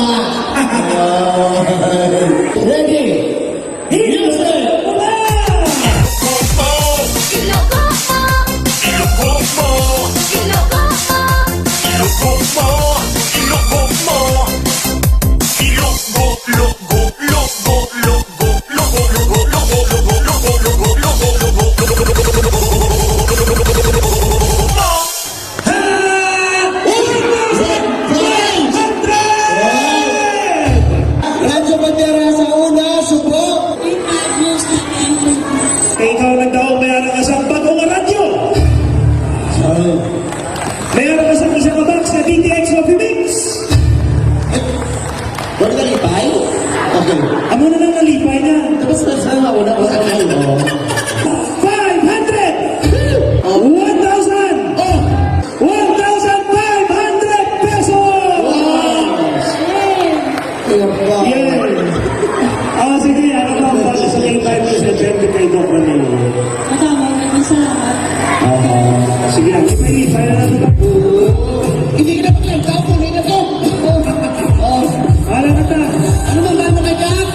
Ready? Music! Radyo Bandera sa una, subo. Kay ikaw nagdaog, may ara ka sa bagong radyo. May ara ka sa isa ka box sa D T X Coffee Mix. Wala nalipay? Okay. Amo na lang nalipay na. Tapos na sa mga una, wala na. Five hundred! Oh. One thousand! Oh. One thousand five hundred pesos! Wow! Ayun pa. Yes. Ah, sige, ano pa ang bala sa K five News F M kay Doc Ramiro? Madamo, maraming salamat. Ah, sige, ang may, may, Hindi ka na paglantaw, kung hindi na to. Oh. Wala na ta. Ano ba, ano ka dyan?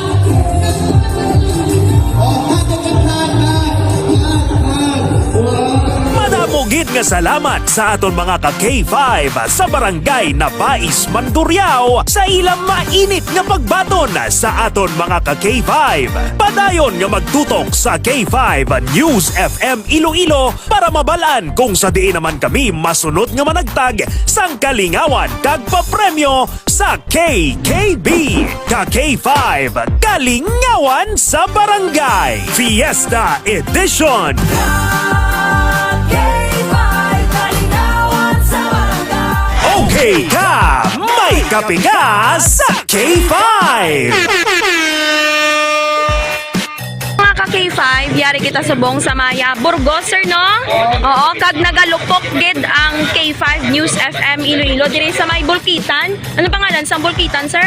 Oh, hot, hot, hot, hot, hot, hot. Wow. Madamo gid nga salamat sa aton mga ka K five sa Barangay Nabais, Mandurriao, sa ilang mainit nga pagbaton sa aton mga ka K five. Padayon nga magtutok sa K five News F M Iloilo para mabal-an kung sa diin naman kami masunod nga managtag sang kalingawan kag papremyo sa K K B, ka K five, Kalingawan sa Barangay Fiesta Edition. K five, Kalingawan sa Barangay. Okay ka, may kape ka sa K five. Mga ka K five, yari kita subong sa Maya, Burgos, sir, no? Oo, kag nagalupok gid ang K five News F M Iloilo diri sa may Bulkitan. Ano pangalan sa Bulkitan, sir?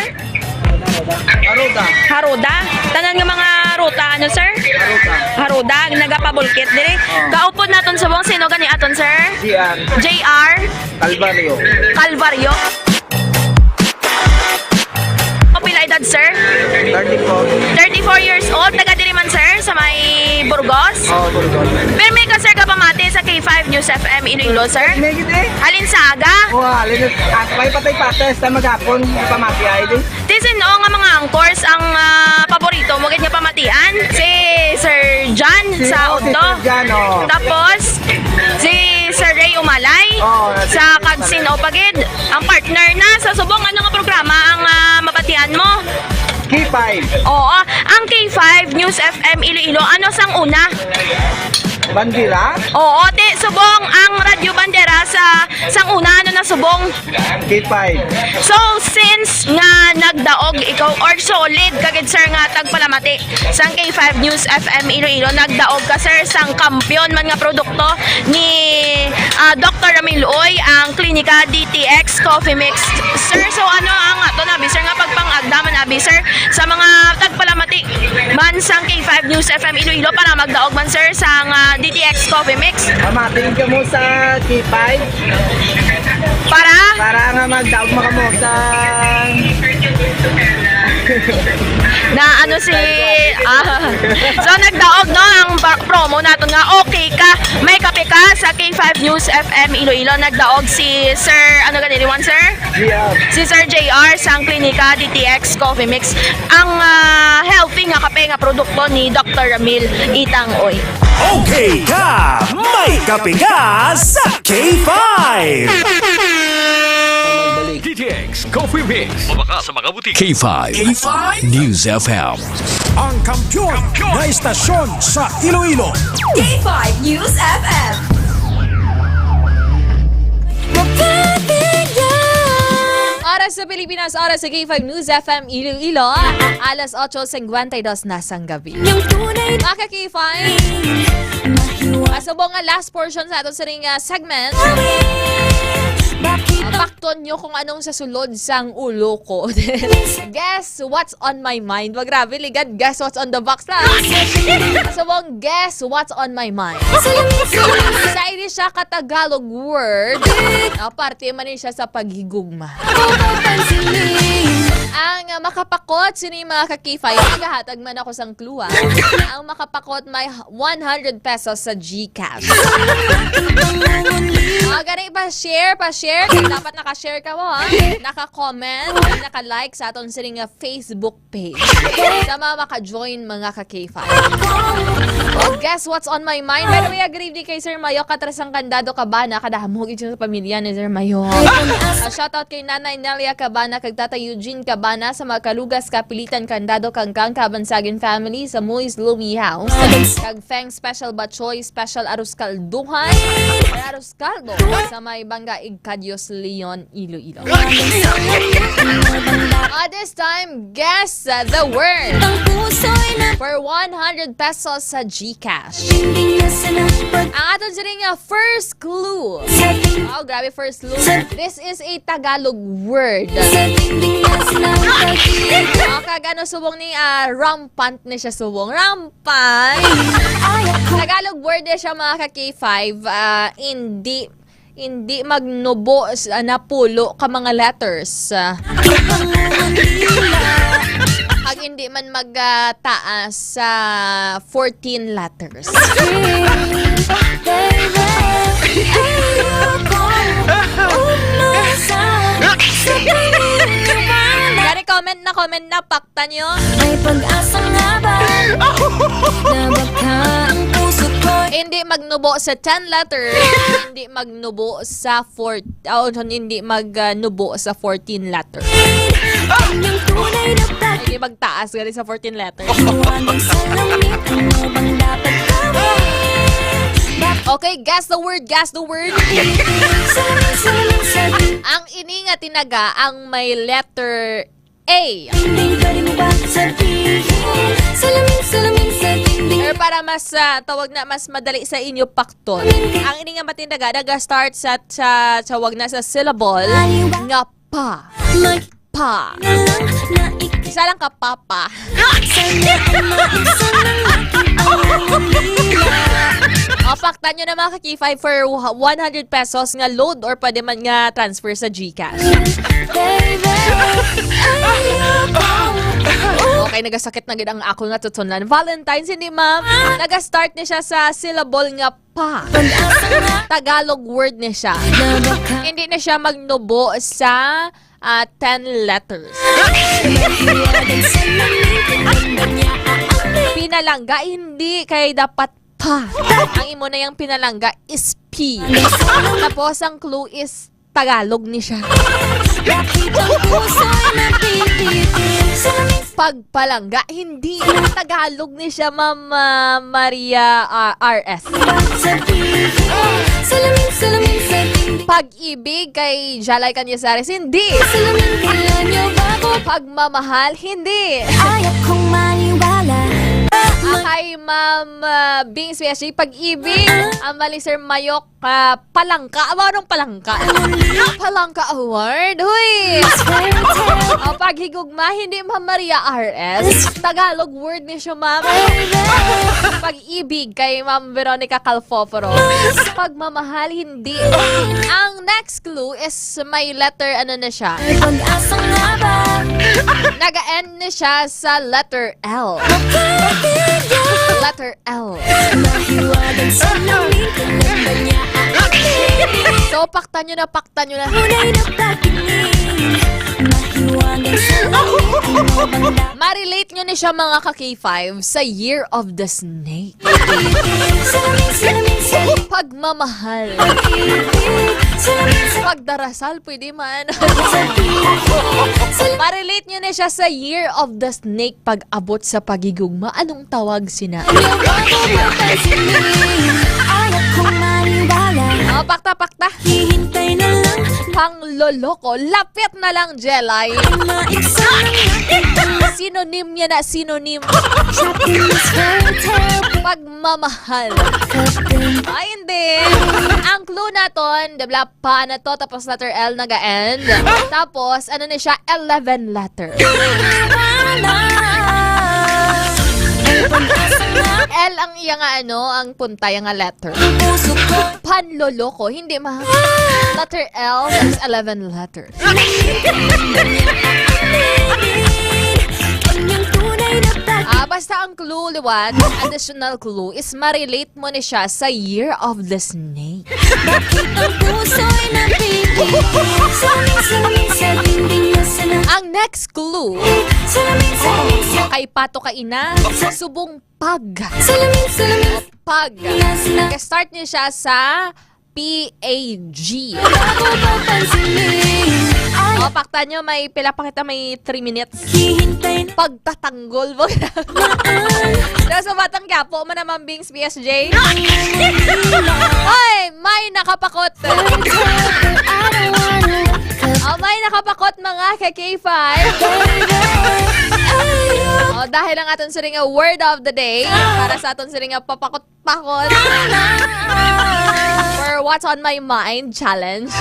Haroda. Haroda? Tanan nga mga ruta, ano, sir? Haroda. Haroda, nagapabulkit diri. Oo. Kaupod naton subong, sino gani aton, sir? J R. J R. Calvario. Calvario. O, pila edad, sir? Thirty-four. Thirty-four years old. Taga diri man, sir, sa may Burgos? Oo, Burgos. Pirmi ka, sir, kapamati sa K five News F M Iloilo, sir? Pirmi gid, eh. Halin sa aga? Oo, halin. At may patay patas sa maghapon, pamati ay din. Ti sin-o nga mga anchors ang, ah, paborito mo gid nga pamatian? Si Sir John. Si, sa oh, si Udto. Sir John, oh. Tapos, si Sir Ray Umalay. Oh, si sa Sir Kagsin Umalay. O Pagid, ang partner na sa subong, ano nga programa ang, ah, mabatian mo? K five. Oo, ang K five News F M Iloilo. Ano sang una? Bandera? Oo, ti, subong ang Radyo Bandera sa sang una, ano na subong? K five. So, since nga nagdaog ikaw or solid ka gid, sir, nga tagpalamati sang K five News F M Iloilo, nagdaog ka, sir, sang kampiyon man nga produkto ni, ah, Doktor Ramil Uy, ang Klinika D T X Coffee Mix. Sir, so ano ang aton abi, sir, nga pagpangagda man abi, sir, sa mga tagpalamati man sang K five News F M Iloilo para magdaog man, sir, sang, ah, D T X Coffee Mix? Pamati kamo sa K five. Para? Para nga magdaog man kamo sa Na ano si, ah, so nagdaog, no, ang ba-, promo naton nga okay ka, may kape ka sa K five News F M Iloilo. Nagdaog si Sir, ano gani ni one, sir? J R. Si Sir J R sang Klinika D T X Coffee Mix. Ang, ah, healthy nga kape nga produkto ni Doktor Ramil Itangoy. Okay ka, may kape ka sa K five. D T X Coffee Mix. Mabaka sa mga butik. K five. K five News F M. Ang kampiyon na istasyon sa Iloilo. K five News F M. Oras sa Pilipinas, oras sa K five News F M Iloilo, alas otso cincuenta y dos na sang gabi. Mga ka-K five, subong nga last portion sa aton sining, ah, segment. Ah, pakton nyo kung anong sa sulod sang ulo ko. Guess what's on my mind? Wag, grabe, ligad. Guess what's on the box na. Subong, guess what's on my mind. Sa ini siya ka Tagalog word, ah, parte man ni siya sa paghigugma. Ang, ah, makapakot sini, mga ka-K five, nagahatag man ako sang clue, ah. Ang makapakot may one hundred pesos sa GCash. Ah, gani, pa-share, pa-share. Kaya dapat naka-share ka mo, ha? Naka-comment, naka-like sa aton sining, ah, Facebook page. Sa mga maka-join, mga ka-K five. Oh, guess what's on my mind? By the way, agree di kay Sir Mayo, Katrasang Candado Cabana, kadamo gid sa pamilya ni Sir Mayo. Ah, shoutout kay Nanay Nelia Cabana, kag Tatay Eugene Cabana, sa mga Kalugas, Kapilitan, Candado, Kangkang, Kabansagan family, sa Muis Louie House. Kag Feng Special Batchoy, Special Arroz Calduhan, Arroz Caldo, sa may Banga Igcadios, Leon, Iloilo. Ah, this time, guess, uh, the word for one hundred pesos sa GCash. Ang aton sining, uh, first clue. Oh, grabe, first clue. This is a Tagalog word. Ah, kag ano subong ni, ah, rampant ni siya subong. Rampant. Tagalog word ni siya, mga ka-K five. Ah, hindi Hindi magnubo sa napulo ka mga letters. Pag hindi man magtaas sa fourteen letters. Gani, comment na, comment na, pakta nyo. May pag-asa nga ba na baka ang puso ko Hindi magnubo sa ten letters, hindi magnubo sa four, oh, hindi mag, ah, nubo sa fourteen letters. Ang tunay na pag- Hindi magtaas gali sa fourteen letters. Iwan ang salamin, ano bang dapat gawin? Bak- Okay, guess the word, guess the word. Salamin, salamin, salamin. Ang ini nga tinaga ang may letter A. Dingding, pwede mo ba sabihin? Salamin, salamin sa dingding. Pero para mas, ah, tawag na, mas madali sa inyo pakton, ang ini nga matinaga naga-start sa, sa, sa wag na sa syllable nga pa. Mag- Pa. Na lang na ik- Isa lang ka papa. Sana ay maibsan ng aking pangungulila. O, paktan nyo na, mga ka-K five, for one hundred pesos nga load or pwede man nga transfer sa GCash. Baby, ayoko. Okay, nagasakit na gid ang ako nga tutunan. Valentine's, hindi, ma'am. Naga-start ni siya sa syllable nga pa. Tagalog word ni siya. Hindi na siya magnubo sa, ah, ten letters. Pinalangga, hindi, kay dapat pa. Ang imo na yang pinalangga is P. Tapos ang clue is Tagalog ni siya. Bakit ang puso'y napipitin? Pagpalangga, hindi. Tagalog ni siya, Ma'am, ah, Maria, ah, R S. Sabihin, salamin, salamin sa dingding. Pag-ibig kay Jalay Cañizares, hindi. Salamin, kailan niyo ba ako? Pagmamahal, hindi. Ayaw kong maniwala. Ah, kay Ma'am, ah, Bings P S G, pag-ibig. Ang mali, Sir Mayok. Ah, palangka. Amo anong palangka? Palangka Award? Huy! O, paghigugma, hindi, Ma'am Maria R S. Tagalog word ni siya, ma'am. Pag-ibig kay Ma'am Veronica Calfoforo. Pagmamahal, hindi. Ang Next clue is may letter, ano na siya? May pag-asa nga ba? Naga-end na siya sa letter L. Letter L. Mahiwagang salamin, kailan ba niya aakit? So, paktan nyo na, paktan nyo na. Tunay na pagtingin. Mahiwagang salamin, ano bang dapat? Ma-relate nyo ni siya, mga ka-K five, sa Year of the Snake. Pagmamahal. Pagdarasal, pwede man. Ma-relate nyo na siya sa Year of the Snake pag-abot sa paghigugma. Anong tawag sina? Ayaw ko maniwala. Oh, pakta, pakta. Hihintay na lang. Pangloloko. Lapit na lang, Jelay. Sinonym niya na, sinonym. Pagmamahal. Ay, hindi. Ang clue naton, di ba, pa na to, tapos letter L naga-end. Tapos, ano na siya? Eleven letter. L ang iya nga, ano, ang punta, iya nga letter. Panloloko. Hindi, ma. Letter L, there's eleven letters. Ah, basta ang clue, liwat, additional clue, is ma-relate mo ni siya sa Year of the Snake. Bakit ang puso'y napipili? Salamin, salamin sa dingding na sana. Ang next clue, salamin, salamin sa kay Pato ka ina, subong pag. Salamin, salamin. Pag. Yes, na. Start niya siya sa P A G. Ako papansinin. Ay. O, pakta nyo, may pila pa kita, may three minutes. Hihintay na. Pagtatanggol mo. Maan. Sa Batang Quiapo man naman, Bings, P S J. Ay, may nakapakot. Oh, may nakapakot, mga ka-K five. Oh, dahil ang aton siring nga word of the day, para sa aton siring nga papakot-pakot. For what's on my mind challenge.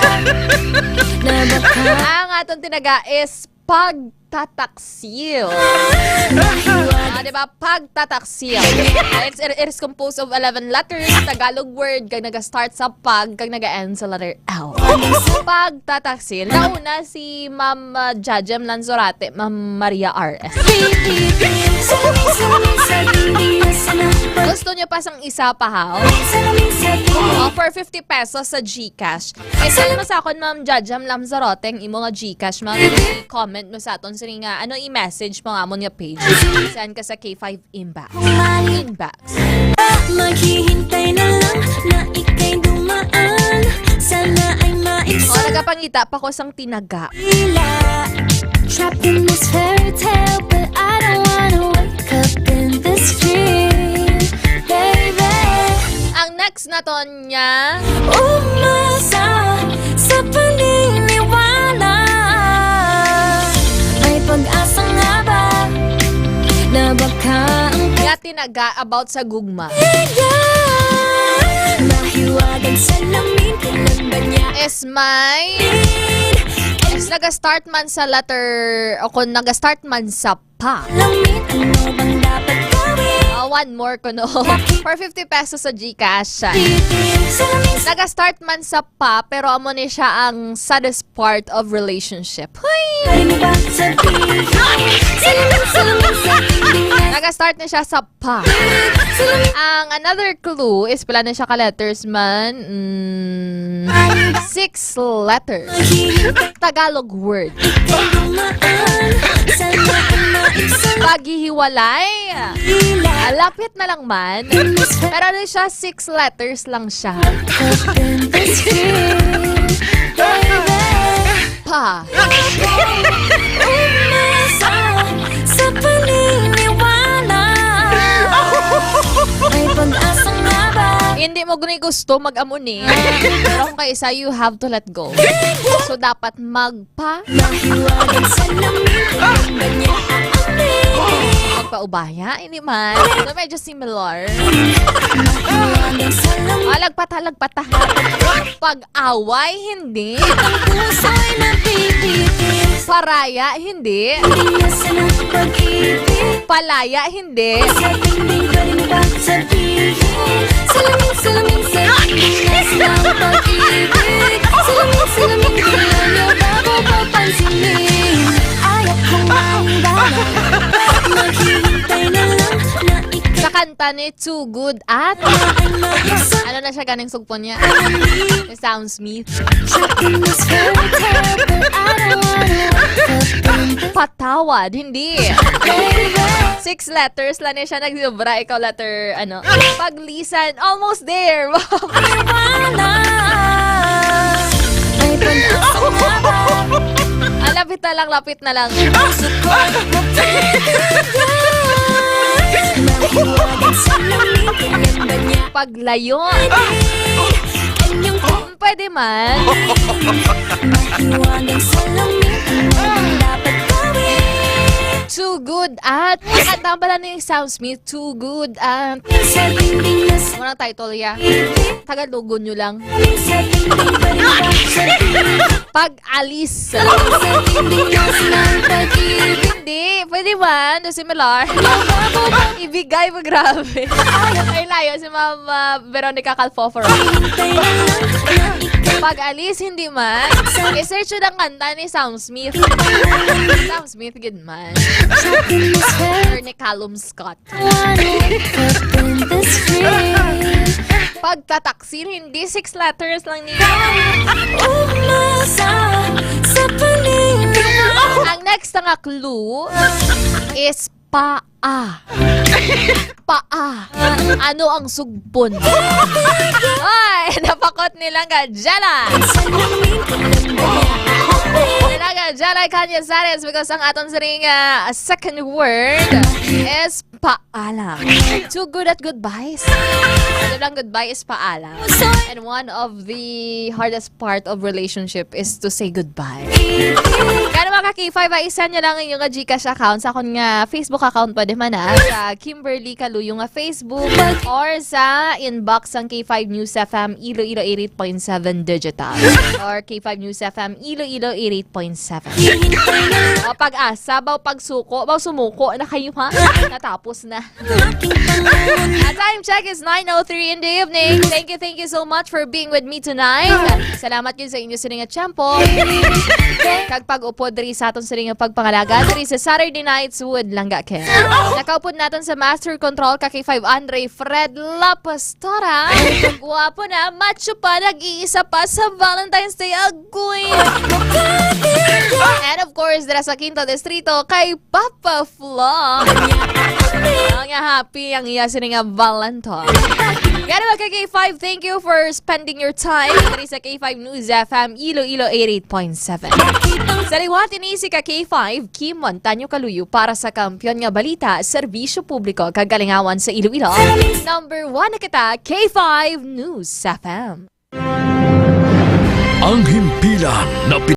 Ang aton tinaga is pagtataksil. Ah, di ba? Pagtataksil. It's, it is composed of eleven letters, Tagalog word, kag naga-start sa pag, kag naga-end sa letter L. Pagtataksil. Nauna si Ma'am, uh, Jajem Lanzorate, Ma'am Maria R S. Gusto niyo pa sang isa pa, ha? Oh, for fifty pesos sa GCash. I-send mo sa akon, Ma'am Jajam Lanzarote, ang imo nga GCash, ma'am. I-comment mo sa aton sini nga, ano, i-message mo nga amon nga page. Send ka sa K five Inbox. Inbox. Maghihintay na lang na ika'y dumaan. Sana ay maibsan. O, nagapangita pa ko sang tinaga. Tila trapped in this fairy tale, but I don't wanna wake up in this fear, baby. Ang next naton nga umasa sa paniniwala. May pag-asa nga ba na baka ang Nga tinaga about sa gugma. Mahiwagang salamin, kailan ba niya Is may, is naga-start man sa letter, o kung naga-start man sa pa. Lamin, ano bang dapat gawin? Ah, one more ko, no? For fifty pesos sa GCash. Titig, salamin, Naga-start man sa pa, pero amo ni siya ang saddest part of relationship. Huy! Pwede ba sabihin? Salamin, salamin sa tingin. Naga-start na siya sa pa. Salamin. Ang another clue is pila na siya ka letters man. Mm, six letters. Tagalog word. Paghihiwalay. Ah, lapit na lang man. Pero ano siya, six letters lang siya. Pa. Sa paniniwala. May pag-asa nga ba? Hindi mo gani gusto mag-amo ni. Pero kung kaisa, you have to let go. So, dapat magpa- Mahiwagang salamin. Magpaubaya, hindi man. So, medyo similar. Mahiwagang salamin. Ah, lagpata, lagpata. Pag-away, hindi. Ang puso'y napipitin. Paraya, hindi. Hindi na sa pag-ibig. Palaya, hindi. Sa dingding, pwede mo ba sabihin? Salamin, salamin sa dingding na sa pag-ibig. Salamin, Ani, too good at? Ano na siya ganing sugpon niya? Sounds me. Patawad, hindi. Six letters lang ni siya nagsobra. Ikaw letter, ano? Paglisan, almost there. Ah, lapit na lang, lapit na lang. Paglayo. Pwede man. Too good at. Ang kanta pala ni Sam Smith, too good at. Murang title ya. Tagalogon nyo lang. Pag-alis. Hindi, pwede man. Similar. Ibigay mo, grabe. Ay, layo si Ma'am, ah, Veronica Calfoforo. Pag-alis, hindi man. I-search yun ang kanta ni Sam Smith. Sam Smith, good man. Or ni Calum Scott. Pagtataksil, hindi six letters lang niya. Ang next nga clue is paa. Paa. Ano ang sugpon? Ay, napakot nila nga Jella. Nila nga Jella Cañizares, because ang aton siring nga second word is paalam. Too good at goodbyes. Ano lang, goodbye is paalam. And one of the hardest part of relationship is to say goodbye. Kaya mga ka-K five, ay isa nyo lang ang inyong GCash account sa akon nga Facebook account, pwede man na sa Kimberly Kaluyo nga Facebook or sa inbox sang K five News F M Iloilo eighty-eight point seven Digital or K five News F M Iloilo eighty-eight point seven. O, pag-asa, baw pagsuko, baw sumuko na kayo, ha? Natapos na. Ang time check is nine oh three in the evening. Thank you, thank you so much for being with me tonight. Salamat gyud sa inyo siring nga tiyempo. Kag pag-upod diri sa aton siring nga pagpangalaga diri sa Saturday Nights with Langga Ken. Nakaupod naton sa Master Control ka K five Andre Fred La Pastora. Guwapo na, macho pa, nag-iisa pa sa Valentine's Day. Agoy! And of course, dira sa Quinto Distrito, kay Papa Flo. Nga happy ang iya sini nga Valentine. Gani mga ka K five, thank you for spending your time diri sa K five News F M Iloilo eighty-eight point seven. Sa liwat ini si ka K five, Kim Montaño Kaluyo para sa Kampiyon nga Balita, Serbisyo Publiko kag Kalingawan sa Iloilo. Number one na kita, K five News F M. Ang himpilan na